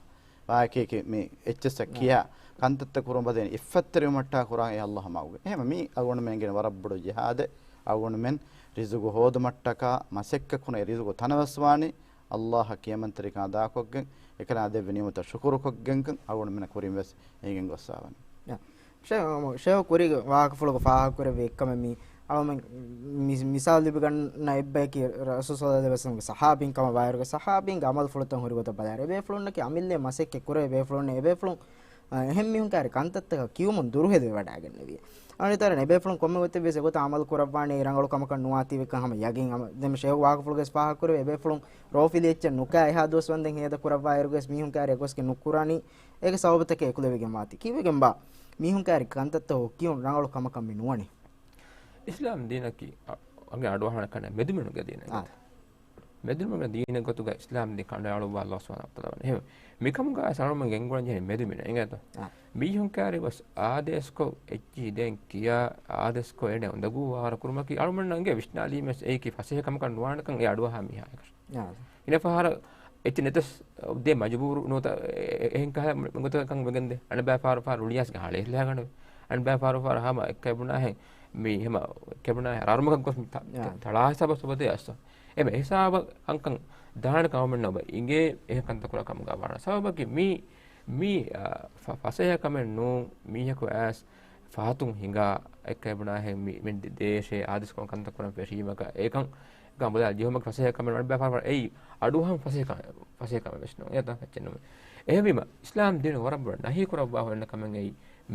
ވާހަކައަކީ މި އެއްޗެއްސަށް ކިޔާ ކަންތައްތައް ކުރުން ބަދަލު އިއްފަތްތެރިވުމަށްޓަކާ ކުރާ އެ ﷲ މަގުގައި. އެހެން މީ އަޅުގަނޑުމެން ގެން ވަރަށް ބޮޑު ޖިހާދެއް. އަޅުގަނޑުމެން ރިޒުގު ހޯދުމަށްޓަކާ މަސައްކަތް ކުރާ ރިޒުގު ތަނަވަސްވާނީ ﷲ އަށް ކިޔަމަންތެރިކަން އަދާކޮށްގެން، އެކަލާ ދެއްވި ނިޢުމަތަށް ޝުކުރުކޮށްގެންކަން އަޅުގަނޑުމެންނަށް ކުރިން ވެސް އެނގިގެން ގޮއްސަވާނެ. ޝޭހު، ޝޭހު ކުރީގެ ވާހަކަފުޅުގަ ފާހަގަކުރެއްވި އެއްކަމެއް މީ އަޅުމެން މި-، މިސާލު ލިބިގަންނަ އެއްބަޔަކީ ރަސޫލު ޞައްލައްލާހު ޢަލައިހި ވަސައްލަމްގެ ޞަޙާބީން ކަމަށް ވާއިރުގަ ޞަޙާބީންގެ ޢަމަލުފުޅުތައް ހުރި ގޮތަށް ބަލާއިރު އެބޭފުޅުންނަކީ އަމިއްލައަށް މަސައްކަތް ކުރޭ އެބޭފުޅުން، އެބޭފުޅުން އާ، އެހެން މީހުން ކާރި ކަންތައްތަކަށް ކިޔުމުން ދުރުހެލިވެވަޑައިގެންނެވި. އަނެއް ތަރަން އެބޭފުޅުން ކޮންމެ ގޮތެއް ވެސް އެގޮތަށް ޢަމަލު ކުރައްވާނީ ރަނގަޅު ކަމަކަށް ނުވާތީވެ ކަން ހަމަ ޔަގީން އަމަ-، ދެން ޝޭހު ވާހަކަފުޅުގައި ފާހަގަކުރެވި އެބޭފުޅުން ރޯފިލި އެއްޗެއް ނުކާ އެހާ ދުވަސް ވަންދެން ހޭދަ ކުރައްވާއިރުގަސް މީހުން ކާރި އެގޮސްގެ ނުކުރާނީ އޭގެ ސަބަބުތަކެއް އެކުލެވިގެން ވާތީ. ކީއްވެގެންބާ؟ މީހުން ކާރި ކަންތައްތަކަށް ކިޔުން ރަނގަޅު ކަމަކަށް މި ނުވަނީ. އިސްލާމް ދީނަކީ އަ-، އަގެ އަޑުއަހާނެ ކަންނޭނގެ މެދުމިނުގެ ދީނެއް އާ. ގޮތަށް. މެދުމިނުގެ ދީނެއް ގޮތުގަ އިސްލާމް ދީން ކަނޑައަޅުއްވާ ﷲ ސުބްޙާނަހޫ ވަތަޢާލާ ވަނީ. އެހެން މިކަމުގަ އަޅުމެން ގެންގުޅަން ޖެހެނީ މެދުމިނެއް އިނގޭތޯ؟ އާ. މީހުން ކާރި ވެސް އާދޭސްކޮށް އެއްޗިހި ދޭން ކިޔާ އާދޭސްކޮށް އޭނަ އުނދަގޫ ވާރު ކުރުމަކީ އަޅުމެންނަށް އެނގޭ ވިސްނާލީމަސް އެއީކީ ފަސޭހަ ކަމަކަށް ނުވާނެކަން އެ އަޑުއަހާ މީހާ އެކަށް. އާ. އިނަ ފަހަރަށް އެއްޗެއް ނެތަސް ދޭ މަޖުބޫރު ނުވަތަ އެ-، އެ-، އެހެން ކަހަލަ މިގޮތަކަށް ވެގެންދޭ. އަނެއްބައި ފަހަރު ފަހަރު ރުޅިއައިސްގެން ހަޅޭ ހިލާގަނެވޭ. އަނެއްބައި ފަހަރު ފަހަރު ހަމަ އެއްކައި ބުނާހެން މީ ހަމަ ކެބުނާހެން ރަރުމަކަށް ގޮސް މި ތަ-، ޔާ. ތަޅާ ހިސާބަށް ސުބަދޭ އައްސަ. އެމެ ހިސާބަށް އަންކަން ދާނެ ކަމަށް ނޯބަ އިނގޭ އެހެން ކަންތައް ކުރާ ކަމުގަ ވާނަ. ސަބަބަކީ މީ މީ، އާ، ފަ-، ފަސޭހަ ކަމެއް ނޫން. މީހަކު އައިސް ފަހަތުން ހިނގާ އެއްކައި ބުނާހެން މި-، މި ދޭ-، ދޭށޭ އާދޭސްކޮށް ކަންތައް ކުރަން ފެށީމަކަށް އެކަން ކަން ބަލާ ޖެހުމަކީ ފަސޭހަ ކަމެއް ނޫން. އަޑު ބައިވެފަ އެއީ އަޑުއަހަން ފަސޭހަ ކަމެއް، ފަސޭހަ ކަމެއް ވެސް ނޫން. އެތަން އެއްޗެއް ނޫން. އެހެންވީމަ، އިސްލާމް ދީނު ވަރަށް ބޮޑަށް ނަހީ ކުރައްވާފަ އޮންނަ ކަމެއް އެއީ،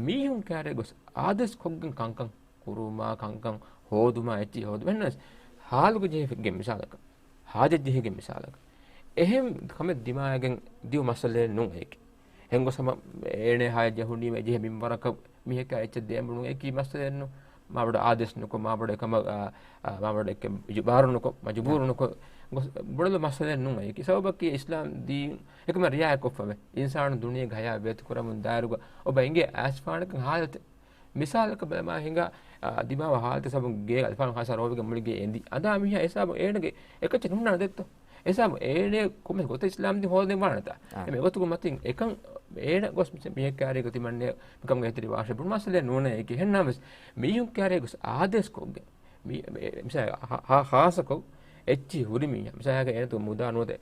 މީހުން ކާރިއަށް ގޮސް އާދޭސް ކޮށްގެން ކަންކަން ކުރުމާ، ކަންކަން ހޯދުމާ، އެއްޗެއް ހޯދުމަށް ނަސް ހާލުގަ ޖެހިގެން މިސާލަކަށް، ހާޖަތް ޖެހިގެން މިސާލަކަށް، އެހެން ކަމެއް ދިމާވެގެން ދިޔު މައްސަލައެއް ނޫން އޭކި. ހެން ގޮސް ހަމަ އޭނެ ހާޖަތް ޖެހުނީމަ އެ ޖެހޭ މިންވަރަކަށް މީހަކާ އެއްޗެއް ދޭން ބުނުން އޭކި މައްސަލައެއް ނޫން. މާބޮޑަށް އާދޭސް ނުކޮށް، މާބޮޑަށް އެކަމަށް، އާ، އާ، މާބޮޑަށް އެކަން އިޖުބާރު ނުކޮށް، މަޖުބޫރު ނުކޮށް ގޮސް ބުނެލު މައްސަލައެއް ނޫން އޭކި. ސަބަބަކީ އިސްލާމް ދީން އެކަމަށް ރިއާޔަތް ކޮށްފަވޭ. އިންސާނު ދުނިޔޭގެ ހަޔާތް ބޭތުކުރަމުން ދާއިރުގަ އޮބަ އިނގޭ އައިސްފާނަކަށް ހާލަތެއް. މިސާލަކަށް ބަލަމާ ހިނގާ، އާ، ދިމާވާ ހާލަތެއް ސަބަބުން ގޭގަ އަލިފާނު ހާސާ ރޯވިގެން މުޅި ގޭ އެނދި. އަދާ މީހާ އެ ސަބަބުން އޭނަގެ އެކައްޗެއް ނުންނާނެ ދެއްތޯ؟ އެ ސަބަބުން އޭނެ ކޮންމެ ގޮތެއް އިސްލާމް ދީން ހޯދަން ވާނެތާ؟ އާ. އެ މެގޮތުގެ މަތިން އެކަން އޭނަ ގޮސް މި-، މީހެއް ކާރި ގޮތި މަންނޭ މިކަމުގެ ހެތިރި ވާށޭ ބުނު މައްސަލައެއް ނޫނޭ އޭކި. އެހެންނާމެސް މީހުން ކާރި ގޮސް އާދޭސް ކޮށްގެން މި-، މި-، މިސާ ހާ-، ހާ-، ހާސަކޮށް އެއްޗި ހުރި މީހާ. މިސާލަކަށް އޭނަ މުދާ ނުވަތަ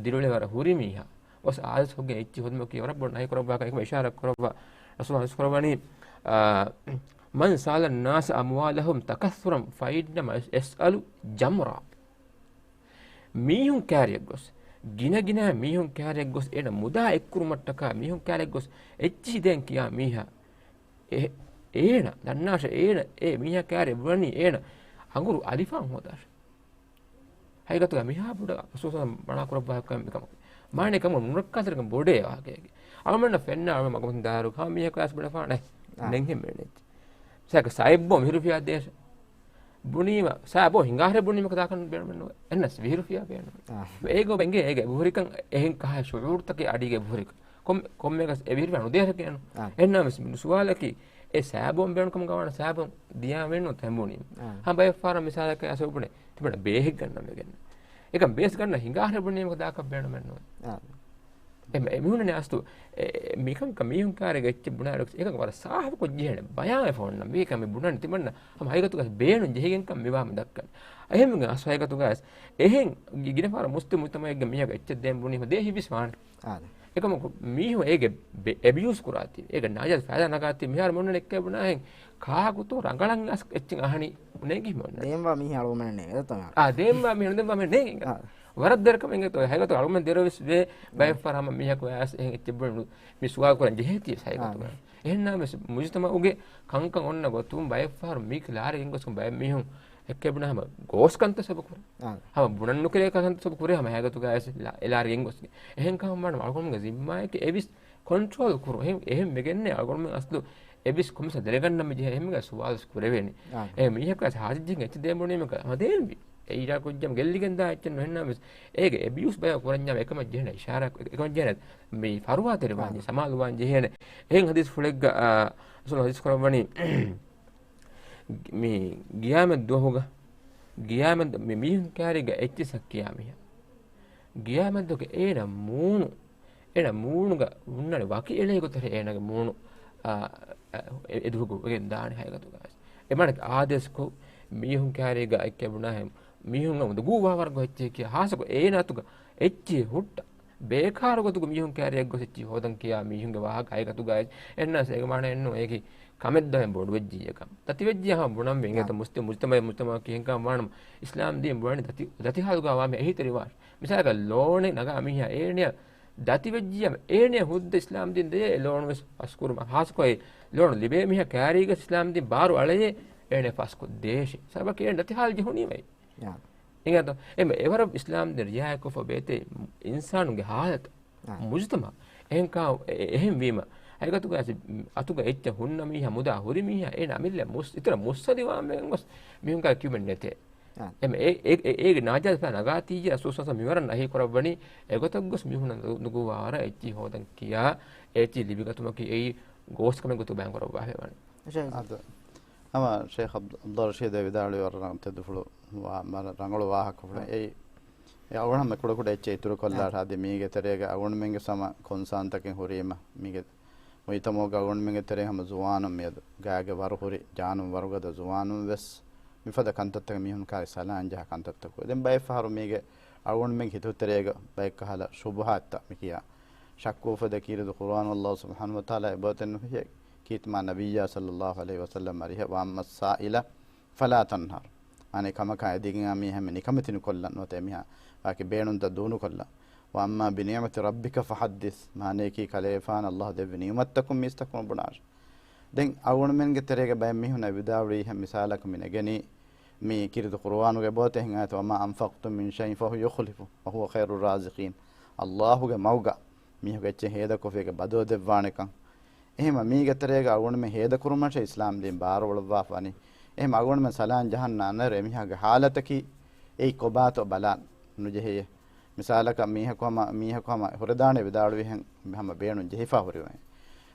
ދިރިއުޅޭ ވަރަށް ހުރި މީހާ. ގޮސް އާދޭސް ކޮށްގެން އެއްޗި ހޯދުމަކީ ވަރަށް ބޮޑަށް ނަހީ ކުރައްވާ ކަމެއް އިޝާރާތް ކުރައްވާ. ރަސޫލާ ހަދީސް ކުރައްވަނީ، އާ، މަން ސާލަ ނާސަ އަމްވާލަހުމް ތަކައްސުރަން ފައިންނަމަ ޔަސްއަލު ޖަމްރާ. މީހުން ކާރިއަށް ގޮސް، ގިނަ ގިނަ މީހުން ކާރިއަށް ގޮސް، އޭނަ މުދާ އެއްކުރުމަށްޓަކާ މީހުން ކާރިއަށް ގޮސް، އެއްޗިހި ދޭން ކިޔާ މީހާ، އެ-، އޭނަ ދަންނާށޭ، އޭނަ އެ މީހާ ކާރިއަށް ބުނަނީ އޭނަ އަނގުރު އަލިފާން ހޯދާށޭ. ހަގީގަތުގަ މިހާ ބޮޑަށް ރަސޫލާ މަނާ ކުރައްވާ ކަމެއް މިކަމަކީ. މާނައެއް ކަމަށް ނުރައްކާތެރިކަން ބޮޑޭ ވާހަކައެއް. އަޅުމެންނަށް ފެންނަ އަޅުމެން މަގުމަތިން ދާއިރު ހަމަ މީހަކު އައިސް ބުނެފާނެ. އާ. ނެން ހެން މޭނެއްޖެ. ސާކަ ސާބޯ ވިހި ރުފިޔާ ދޭށޭ. ބުނީމަ، ސާބޯ ހިނގާށޭ ބުނީމަ ކަދާކަން ބޭނުމެއް ނުވޭ. އެންނަސް ވިހި ރުފިޔާ ބޭނުމެއް. އާ. އޭގޯ އެނގޭ އޭގެ އެބަހުރިކަން އެހެން ކަހަ ޝުޢޫރުތަކެއް އަޑީގެ އެބަހުރިކަން. ކޮން-، ކޮންމެއަކަސް އެ ވިހި ރުފިޔާ ނުދޭށޭ ކިޔަން. އާ. އެހެންނަމަވެސް މި ސުވާލަކީ އެ ސާބޯން ބޭނުން ކަމަށް ގަވާނަ ސާބޯން ދިޔާ ވެންނު ތެނބުނީ. އާ. ހަމަ ބައެއް ފަހަރަށް މިސާލަކަށް އަސަބު ބުނެ ތިބަނަ ބޭހެއް ގަންނަ ވެގެން. އެކަން ބޭސް ގަންނަ ހިނގާށޭ ބުނީމަ ކަދާކަށް ބޭނުމެއް ނުވޭ. އާ. އެ މި-، މީހުންނަށް އަސްލު އެ، އެ، މިކަންކަން މީހުން ކާރިއަށް އެއްޗެއް ބުނާއިރު އެކަން ވަރަށް ސާފުކޮށް ޖެހޭނެ ބަޔާންވެފަ އޮންނަ. މީކަން މި ބުނަނީ ތިމަންނަ ހަމަ ހަގީގަތުގަ ބޭނުން ޖެހިގެންކަން މިވާ މި ދައްކަން. އެހެންވެގެން އަސްލު ހަގީގަތުގަ އެ، އެހެން ގި-، ގިނަ ފަހަރަށް މުސްލިމް މުޖްތަމަޢެއްގަ މީހަކަށް އެއްޗެއް ދޭން ބުނީމަ ދޭ ހިވިސް ވާނެ. އާދެ. އެކަމަކު މީހުން އޭގެ ބެ-، އެބިޔޫސް ކުރާތީ، އޭގެ ނާޖާއިޒް ފައިދާ ނަގާތީ މިހާރު މި އޮންނަނީ އެއްކައެއް ބުނާހެން ކާކުތޯ ރަނގަޅަށް އަސް އެއްޗެއް އަހަނީ ނޭނގި މި އޮންނަނީ. ދޭންވާ މީހެއް އަޅުގަނޑުމެންނެއް ނޭނގޭ. އާ، ދޭންވާ މީހެއް ނުދޭންވާ މީހެއް ނޭނގޭ. އާ. ވަރަށް ދެރަކަމެއް އިނގޭތޯ. ހަގީގަތު އަޅުގަނޑުމެން ދެރަވެސް ވޭ، ބައެއް ފަހަރަށް ހަމަ މީހަކު އައިސް އެހެން އެއްޗެއް ބުނެ މި ސުވާލު ކުރަން ޖެހޭތީ ހަގީގަތުގަ. އާ. އެހެންނަމަވެސް މުޖުތަމަޢުގެ ކަންކަން އޮންނަ ގޮތުން ބައެއް ފަހަރު މީކަ ލާރި ގެންގޮސް ބައެއް މީހުން އެއްކަ ބުނާ ހަމަ ގޯސް ކަންތައް ސަބަބު ކުރޭ. އާ. ހަމަ ބުނަން ނުކެރޭ ކަންތައް ސަބަބު ކުރޭ ހަމަ ހަގީގަތުގަ އައިސް ލާ-، އެ ލާރި ގެންގޮސް. އެހެން ކަމަށް ވާނަމަ އަޅުގަނޑުމެންގެ ޒިންމާއަކީ އެވިސް ކޮންޓްރޯލް ކުރުން. އެހެން، އެހެން ވެގެންނޭ އަޅުގަނޑުމެން އަސްލު އެވިސް ކޮންމެސް ދެރަގަންނަ މި ޖެހޭ އެހެންގަ ސުވާލު ކުރެވޭނެ. އާ. އެ މީހަކު އަސް ހާޖަތް ޖެހިގެން އެއްޗެއް ދޭން ބުނީމަ ހަމަ ދޭންވީ. އެ އިރާ ކުއްޖަމް ގެއްލިގެންދާ އެއްޗެއް ނުހެންނާވެސް އޭގެ އެބިޔޫސް ބަޔަށް ކުރަންޏާ އެކަމަށް ޖެހޭނެ އިޝާރާ، އެކަމަށް ޖެހޭނެ މި ފަރުވާތެރިވާން ޖެހޭ، ސަމާލުވާން ޖެހޭނެ. އެހެން ހަދީސް ފުޅެއްގަ، އާ، ރަސޫލު ހަދީސް ކުރައްވަނީ މި ގިޔާމަތް ދުވަހުގަ، ގިޔާމަތް މި މީހުން ކާރީގަ އެއްޗިއްސަށް ކިޔާ މީހާ. ގިޔާމަތް ދުވަހުގަ އޭނަ މޫނު، އޭނަ މޫނުގަ ހުންނަނީ ވަކި އެޅޭ ގޮތަށް އޭނަގެ މޫނު، އާ، އެ-، އެ-، އެދުވަހު ވެގެން ދާނެ ހަގީގަތުގަ. އެމާނަ އާދޭސްކޮށް މީހުން ކާރީގަ އެއްކަ ބުނާހެން މީހުން އުނދަގޫވާ ވަރަށް އެއްޗެހި ކިޔާ. ހާއްސަކޮށް އޭނާ އަތުގަ އެއްޗެހި ހުއްޓަ ބޭކާރު ގޮތުގަ މީހުން ކާރިއަށް ގޮސް އެއްޗެހި ހޯދަން ކިޔާ މީހުންގެ ވާހަކަ ހަގީގަތުގައި އެންނަސް އޭގެ މާނައެއް ނޫން އޭގެ ކަމެއް ދޮހެއް ބޮޑުވެއްޖިއްޔާ ކަމަށް. ދަތިވެއްޖިއްޔާ ހަމަ ބުނަން ވެ އިނގޭތަ މުސްލިމް މުޖްތަމަޢެއް މުޖްތަމަޢަކީ އެހެންކަމަށް ވާނަމަ އިސްލާމް ދީން ބުނަނީ ދަތި، ދަތި ހާލުގަ ވާ މީހާ އެހީތެރިވާށޭ. މިސާލަކަށް ލޯނެއް ނަގާ މީހާ އޭނަޔަށް ދަތިވެއްޖިއްޔާ އޭނަޔަށް ހުއްދަ އިސްލާމް ދީން ދެޔޭ އެ ލޯނު ވެސް ފަސްކުރުމަށް. ހާއްސަކޮށް އެ ލޯނު ލިބޭ މީހާ ކާރީގަ އިސްލާމް ދީން ބާރު އަޅައޭ އޭނަ ފަސްކޮށް ދޭށޭ. ސަބަބަކީ އޭނަ ދަތި ހާލު ޖެހުނީމައި. އިނގޭތަ؟ އެމަ އެވަރަށް އިސްލާމް ދީން ރިއާޔަތްކޮށްފަ ބޭތޭ އިންސާނުންގެ ހާލަތު، އާ. މުޖުތަމަ. އެހެންކާ، އެ-، އެ-، އެހެންވީމަ، ހަގީގަތުގަ އަތުގަ އެއްޗެއް ހުންނަ މީހާ މުދާ ހުރި މީހާ އޭނަ އަމިއްލަ މުސް-، އިތުރަށް މުއްސަދިވާމެން ގޮސް މީހުންގެ ކިޔުމެއް ނެތޭ. އާ. އެމަ އެ-، އެ-، އެ-، އޭގެ ނާޖާއިޒް ފައިދާ ނަގާތީއްޔާ ރަސޫލު ސައް މިވަރަށް ނަހީ ކުރައްވަނީ އެގޮތަށް ގޮސް މީހުންނަށް ނު-، ނުގުވާވަރަށް އެއްޗެހި ހޯދަން ކިޔާ އެއްޗެހި ލިބިގަތުމަކީ އެއީ ގޯސް ކަމެއް ގޮތުގަ ބަޔާން ކުރައްވާފައިވަނީ. އަދު ހަމަ ޝޭޚް އަބްދު-، އަބްދުއްލާހި ރަޝީދޭ ވިދާޅުވި ވަރަށް ތެދުފުޅު ވާ-، ވަރަށް ރަނގަޅު ވާހަކަފުޅެއް. އާ. އެއީ، އެ އަޅުގަނޑު ހަމަ ކުޑަކުޑަ އެއްޗެއް އިތުރުކޮށްލާށޭ. އާ. އަދި މީގެ ތެރޭގަ އަޅުގަނޑުމެންގެ ހަމަ ކޮންސާންތަކެއް ހުރީމަ، މީގެ މުޖްތަމަޢުގަ އަޅުގަނޑުމެންގެ ތެރޭ ހަމަ ޒުވާނުން މިއަދު ގާގެ ވަރު ހުރި، ޖާނުން ވަރުގަދަ ޒުވާނުން ވެސް މިފަދަ ކަންތައްތަކެއް މީހުން ކާރި ސަލާން ޖަހާ ކަންތައްތަކު. ދެން ބައެއް ފަހަރު މީގެ އަޅުގަނޑުމެންގެ ހިތު ތެރޭގަ ބައެއް ކަހަލަ ޝުބުހާތްތައް މި ކިޔާ ޝައްކު އުފެދޭ ކީރިތި ޤުރުއާނު އައްލާހު ސުބްޙާނަހު ވަތަޢާލާ އެބައޮތެއް ނުފެށޭ ކީރިތި މާ ނަބިއްޔާ ޞައްލައްލާހު ޢަލައިހި ވަސައްލަމް އަރިހަށް، "وأما السائل فلا تنهر." އަނެއް ކަމަކާ އެދިގެން މީހެއް ނިކަމެތި ނުކޮށްލަން ނުވަތަ އެމީހާ ވާކި ބޭނުންތައް ދޫނުކޮށްލަން. "وأما بنعمة ربك فحدث." މާނަޔަކީ ކަލޭގެފާނަށް އައްލާހު ދެއްވި ނިޢުމަތްތަކުން މީސްތަކުން ބުނާށި. ދެން އަޅުގަނޑުމެންގެ ތެރޭގަ ބައެއް މީހުން އެ ވިދާޅުވީ މިސާލަކަށް މި ނެގެނީ މި ކީރިތި ޤުރުއާނުގެ އެބައޮތޭ އެހެން އާޔަތެއް، "وما أنفقتم من شيء فهو يخلفه وهو خير الرازقين." އައްލާހުގެ މަގުގަ މީހަކު އެއްޗެއް ހޭދަކޮށްފިއްޔާ ބަދަލު ދެއްވާނެކަން. އެހެން މީގެ ތެރޭގަ އަޅުގަނޑުމެން ހޭދަކުރުމަށޭ އިސްލާމް ދީން ބާރުއަޅުއްވާފަ ވަނީ. އެހެން އަޅުގަނޑުމެން ސަލާން ޖަހަން ނާންނައިރު އެމީހާގެ ޙާލަތަކީ އެއީ ކޮބާތޯ ބަލާން ނުޖެހެޔޭ. މިސާލަކަށް މީހަކު ހަމަ، މީހަކު ހަމަ ހުރެދާނެ ވިދާޅުވިހެން ހަމަ ބޭނުން ޖެހިފަ ހުރިވައި.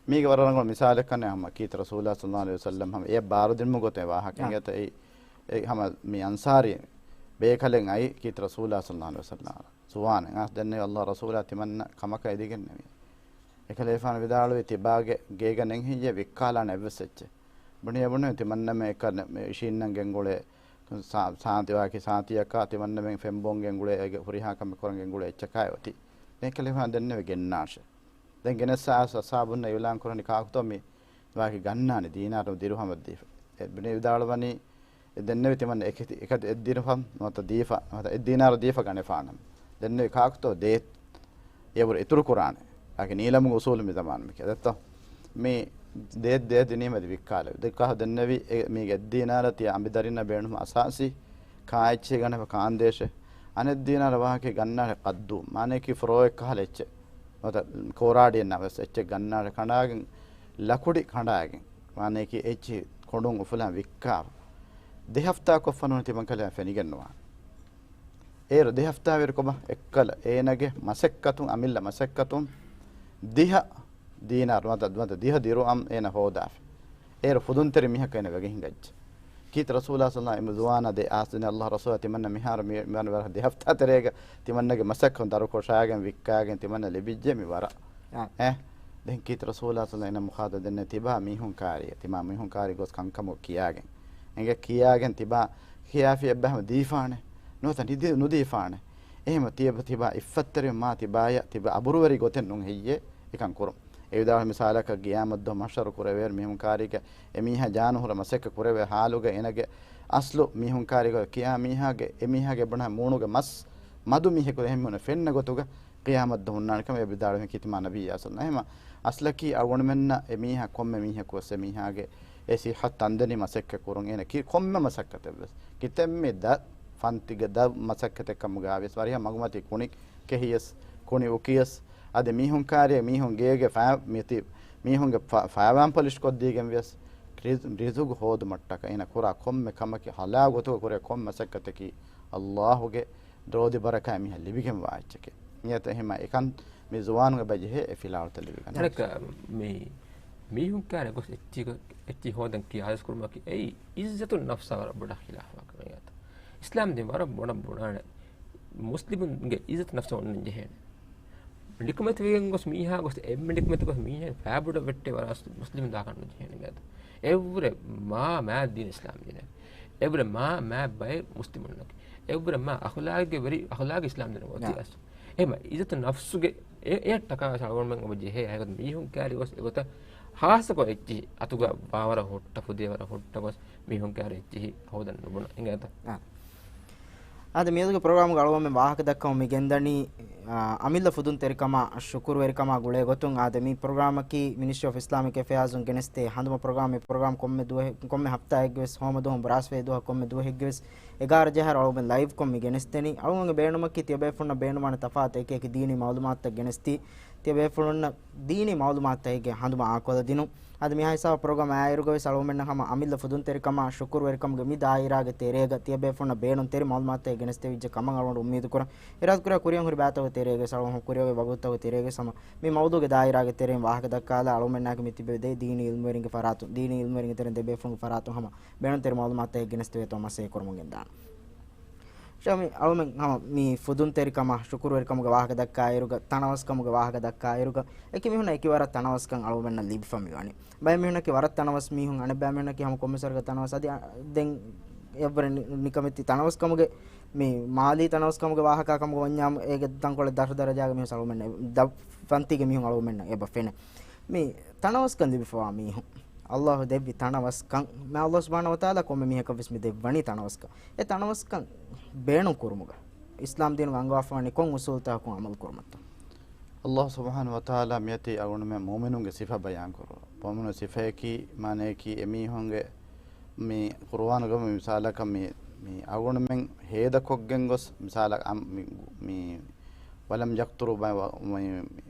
މީގެ ވަރަށް ރަނގަޅު މިސާލެއް ކަންނޭ ހަމަ ކީރިތި ރަސޫލާ ޞައްލައްލާހު ޢަލައިހި ވަސައްލަމް ހަމަ އެ ބާރުދިނުމުގެ ގޮތުން ވާހަކަ އާ. އިނގޭތަ އެ، އެ ހަމަ މި އަންޞާރީ ބޭކަލެއް އައި ކީރިތި ރަސޫލާ ޞައްލައްލާހު ޢަލައިހި ވަސައްލަމް ޒުވާނެއް އާސް ދެންނެވި އައްލާހު ރަސޫލާ ތިމަންނަ ކަމަކަށް އެދިގެންނެވި. އެކަލޭފާނު ވިދާޅުވި ތިބާގެ ގޭގަ ނެތް ހެއްޔޭ ވިއްކާލާނެ އެއްވެސް އެއްޗެއް. ބުނިޔަ ބުނި ތިމަންނަމެ އެކަ އިށީންނަން ގެންގުޅޭ ސާ-، ސާންތިވާކި ސާންތިއަކާ ތިމަންނަމެން ފެންބޯން ގެންގުޅޭ އޭގެ ހުރިހާ ކަމެއް ކުރަން ގެންގުޅޭ އެއްޗަކާ އޮތީ. ދެން އެކަލޭފާނު ދެންނެވި ގެންނާށޭ. ދެން ގެނެއްސާ އަސް އަސްހާބުންނަށް އިޢުލާން ކުރަނީ ކާކުތޯ މި ވާކި ގަންނާނެ ދީނާރު ދިރުހަމަށް ދީފަ. އެ ބުނި ވިދާޅުވަނީ އެ ދެންނެވި ތިމަން އެކި-، އެކަ އެއް ދިރުހަމް ނުވަތަ ދީފަ، ނުވަތަ އެއް ދީނާރު ދީފަ ގަނެފާނަމަ. ދެންނެވި ކާކުތޯ ދޭތް. އެވަރު އިތުރު ކުރާނެ. އާކި ނީލަމުގެ އުސޫލު މި ޒަމާނު މި ކެދައްތޯ. މި ދޭތް ދޭ ދިނީމަ ދި ވިއްކާލެވި. ދެއްކާ ދެންނެވި އެ މީގެ އެއް ދީނާރަ ތިޔަ އަނބިދަރިންނަށް ބޭނުމަށް އަސާސީ ކާއެއްޗެއް ގަނެފަ ކާންދޭށޭ. އަނެއް ދީނާރަ ވާހަކަ ގަންނާނެ ޤައްދޫ. މާނަޔަކީ ފުރޯއެއް ކަހަލަ އެއްޗެއް. ނުވަތަ ކޯރާޑިއެއް ނަވެސް އެއްޗެއް ގަންނާނެ ކަނޑާގެން ލަކުޑި ކަނޑާގެން. މާނަޔަކީ އެއްޗިހި ކޮނޑުން އުފުލާ ވިއްކާފަ. ދެ ހަފްތާ ކޮށްފަ ނޫން ތިމަން ކަލޭ ފެނިގެން ނުވާނެ. އޭރު ދެ ހަފްތާވެރި ކޮބާ އެއްކަލަ އޭނަގެ މަސައްކަތުން، އަމިއްލަ މަސައްކަތުން ދިހަ ދީނާރު ނުވަތަ، ނުވަތަ ދިހަ ދިރުހަމް އޭނަ ހޯދާފި. އޭރު ފުދުންތެރި މީހަކަށް އޭނަ ވެގެން ހިނގައްޖެ. ކީރިތި ރަސޫލާ ޞައްލަﷲ އެމް ޒުވާނާ ދެ އާސް ދެނެ އައްލާހު ރަސޫލާ ތިމަންނަ މިހާރު މި-، މިވަނަ ވަރަށް ދެ ހަފްތާ ތެރޭގަ ތިމަންނަގެ މަސައްކަތުން ދަރުކޮށާގެން ވިއްކާގެން ތިމަންނަ ލިބިއްޖެ މި ވަރަށް. އާ. އެ؟ ދެން ކީރިތި ރަސޫލާ ޞައްލަﷲ އޭނަ މުޚާޠަބް ދެންނެވި ތިބާ މީހުން ކާރިއަށް، ތިމާ މީހުން ކާރި ގޮސް ކަންކަމު ކިޔާގެން. އެނގެ ކިޔާގެން ތިބާ ކިޔާފި އެއްބަހަމަ ދީފާނެ. ނުވަތަ ނިދި-، ނުދީފާނެ. އެހެމަ ތިޔަބަ ތިބާ އިއްފަތްތެރިވެ މާ ތިބާޔަށް ތިބަ އަބުރުވެރި ގޮތެއް ނޫން ހެއްޔޭ އެކަން ކުރުން. އެ ވިދާޅު މިސާލަކަށް ގިޔާމަތްދުވަހު މަޙްޝަރު ކުރެވޭ މީހުން ކާރީގަ އެމީހާ ޖާނުހުރެ މަސައްކަތް ކުރެވޭ ހާލުގަ އޭނަގެ އަސްލު މީހުން ކާރީގަ ކިޔާ މީހާގެ އެމީހާގެ ބުނާ މޫނުގެ މަސް މަދު މީހަކު އެހެން މީހުން ފެންނަ ގޮތުގަ ޤިޔާމަތްދުވަހު ހުންނާނެ ކަމަށް އެ ވިދާޅުވި ކީރިތި މާ ނަބިއްޔާ ޞައްލަﷲ. އެހެމަ އަސްލަކީ އަޅުގަނޑުމެންނަށް އެމީހާ ކޮންމެ މީހަކުވެސް އެމީހާގެ އެ ޞިއްޙަތު ތަންދެނީ މަސައްކަތް ކުރުން އޭނަ ކި-، ކޮންމެ މަސައްކަތެއްވެސް. ކިތަންމެ ދަށް ފަންތިގެ ދަށް މަސައްކަތެއް ކަމުގައިވިޔަސް ވަރިހަ މަގުމަތީ ކުނި ކެހިޔަސް، ކުނި އުކިޔަސް، އަދި މީހުން ކާރި މީހުން ގޭގެ ފައި-، މިތި-، މީހުންގެ ފަ-، ފައިވާން ޕޮލިޝް ކޮށްދީގެން ވިޔަސް ރިޒު-، ރިޒުގު ހޯދުމަށްޓަކަ އޭނަ ކުރާ ކޮންމެ ކަމަކީ ހަލާ ގޮތުގަ ކުރޭ ކޮން މަސައްކަތަކީ އައްލާހުގެ ރޯދި ބަރަކާތް މީހަށް ލިބިގެންވާ އެއްޗެކޭ. ނިޔަތަށް އެހެމަ އެކަން މި ޒުވާނުގެ ބަޖެހޭ އެ ފިލާވަޅުތައް ލިބިގަންނަ. ތަނަކަ މި މީހުން ކާރި ގޮސް އެއްޗި، އެއްޗި ހޯދަން ކިޔާ ހާސް ކުރުމަކީ އެއީ އިއްޒަތު ނަފްސާ ވަރަށް ބޮޑަށް ޚިލާފަކަށް ވެއްޖެ. އިސްލާމް ދީން ވަރަށް ބޮޑަށް ބުނާނެ މުސްލިމުންގެ އިއްޒަތު ނަފްސަށް އޮންނަން ޖެހޭނެ. ނިކަމެތިވެގެން ގޮސް މީހާ ގޮސް އެންމެ ނިކަމެތި ގޮސް މީހާ ފާބޮޑަށް ވެއްޓޭ ވަރަށް މުސްލިމުން ދާކަށް ނުޖެހޭނެ ގާތު. އެއްވުރެ މާ މާ ދީން އިސްލާމް ދީނެ. އެއްވުރެ މާ މާ ބައެއް މުސްލިމުންނަކީ. އެއްވުރެ މާ އަޚުލާގެ ވެރި، އަޚުލާގެ އިސްލާމް ދީނެ އޮތީ އަސް. އެހެމަ އިއްޒަތު ނަފްސުގެ އެ-، އެއަށްޓަކާ ވެސް އަޅުގަނޑުމެން އެބަ ޖެހޭ ހަގީގަތު މީހުން ކާރި ގޮސް އެގޮތަށް ހާއްސަކޮށް އެއްޗިހި އަތުގަ ވާވަރަށް ހުއްޓަ ފުދޭވަރަށް ހުއްޓަ ގޮސް މީހުން ކާރި އެއްޗިހި ހޯދަން ނުބުނަ އިނގޭތަ؟ އާ. އާދެ، މިއަދުގެ ޕްރޮގްރާމުގަ އަޅުގަނޑުމެން ވާހަކަ ދައްކަމުން މި ގެންދަނީ، އާ، އަމިއްލަ ފުދުންތެރިކަމާ ޝުކުރުވެރިކަމާ ގުޅޭ ގޮތުން. އާދެ، މި ޕްރޮގްރާމަކީ މިނިސްޓްރީ އޮފް އިސްލާމިކް އެފެއާޒުން ގެނެސްދޭ ހަނދުމަ ޕްރޮގްރާމެއް. ޕްރޮގްރާމް ކޮންމެ ދުވަހެއް، ކޮންމެ ހަފްތާއެއްގެވެސް ހޯމަ ދުވަހުން ބުރާސްފަހު ދުވަހަށް ކޮންމެ ދުވަހެއްގެވެސް އެގާރަ ޖަހާއިރު އަޅުގަނޑުމެން ލައިވްކޮށް މި ގެނެސްދެނީ. އަޅުގަނޑުގެ ބޭނުމަކީ ތިޔަބޭފުޅުންނަށް ބޭނުންވާނެ ތަފާތު އެކި އެކި ދީނީ މައުލޫމާތުތައް ގެނެސްދީ، ތިޔަބޭފުޅުންނަށް ދީނީ މައުލޫމާތުތަކެއްގެ ހަނދުމަ އާކޮށްލަދިނުން. އަދި މިހާ ހިސާބަށް ޕްރޮގްރާމް އާއިރުގަވެސް އަޅުގަނޑުމެންނަށް ހަމަ އަމިއްލަ ފުދުންތެރިކަމާ ޝުކުރުވެރިކަމުގެ މި ދާއިރާގެ ތެރޭގަ ތިޔަބޭފުޅުންނަށް ބޭނުންތެރި މައުލޫމާތުތަކެއް ގެނެސްދެވިއްޖެ ކަމަށް އަޅުގަނޑު އުއްމީދުކުރަން. އިރާދަކުރާ ކުރިއަށް ހުރި ބައިތަކުގެ ތެރޭގަވެސް އަޅުގަނޑު ކުރިއަށް ވަގުތުތަކުގެ ތެރޭގަވެސް ހަމަ މި މައުޟޫގެ ދާއިރާގެ ތެރެއިން ވާހަކަ ދައްކާލާ އަޅުގަނޑުމެންނާއެކު މި ތިބެވި ދޭ ދީނީ އިލްމުވެރިންގެ ފަރާތުން، ދީނީ އިލްމުވެރިންގެ ތެރެއިން ދެބޭފުޅުންގެ ފަރާތުން ހަމަ ބޭނުންތެރި މައުލޫމާތުތަކެއް ގެނެސްދެވޭތޯ މަސައްކަތް ކުރަމުން ގެންދާނެ. ޝަމި، އަޅުމެން ހަމަ މި ފުދުންތެރިކަމާ، ޝުކުރުވެރިކަމުގެ ވާހަކަ ދައްކާއިރުގަ، ތަނަވަސްކަމުގެ ވާހަކަ ދައްކާއިރުގަ، އެކި މީހުންނަށް އެކި ވަރަށް ތަނަވަސްކަން އަޅުމެންނަށް ލިބިފަ މިވަނީ. ބައެއް މީހުންނަކީ ވަރަށް ތަނަވަސް މީހުން، އަނެއް ބައެއް މީހުންނަކީ ހަމަ ކޮންމެސް ވަރަކަށް ތަނަވަސް. އަދި އަ، ދެން އެއްވަރެއް ނި، ނިކަމެތި ތަނަވަސްކަމުގެ މި މާލީ ތަނަވަސްކަމުގެ ވާހަކަ ކަމުގަ ވަންޏާމު، އޭގެ ތަންކޮޅެއް ދަށު ދަރަޖާގެ މީހުން އަޅުގަނޑުމެން ދަށް ފަންތީގެ މީހުން އަޅުގަނޑުމެންނަށް އެބަ ފެނޭ. މި ތަނަވަސްކަން ލިބިފަވާ މީހުން، އައްލާހު ދެއްވި ތަނަވަސްކަން، މާތް އައްލާހު ސުބްޙާނަހު ވަތަޢާލާ ކޮންމެ މީހަކަށްވެސް މި ދެއްވަނީ ތަނަވަސްކަން. އެ ތަނަވަސްކަން ބޭނުން ކުރުމުގަ އިސްލާމް ދީނުގަ އަންގަވާފަވަނީ ކޮން އުސޫލުތަކަކުން ޢަމަލު ކުރުމަށްތޯ؟ އައްލާހު ސުބްޙާނަހު ވަތަޢާލާ މިއޮތީ އަޅުގަނޑުމެން މުއުމިނުންގެ ސިފަ ބަޔާން ކުރު. މުއުމިނު ސިފަޔަކީ، މާނަޔަކީ، އެމީހުންގެ މި ޤުރުއާނުގަ މި މިސާލަކަށް މި، މި އަޅުގަނޑުމެން ހޭދަކޮށްގެން ގޮސް މިސާލަކަށް އަން-، މި، މި ވަލަމް ޔަޤްތުރޫ ބަ-، ވަ-، މި،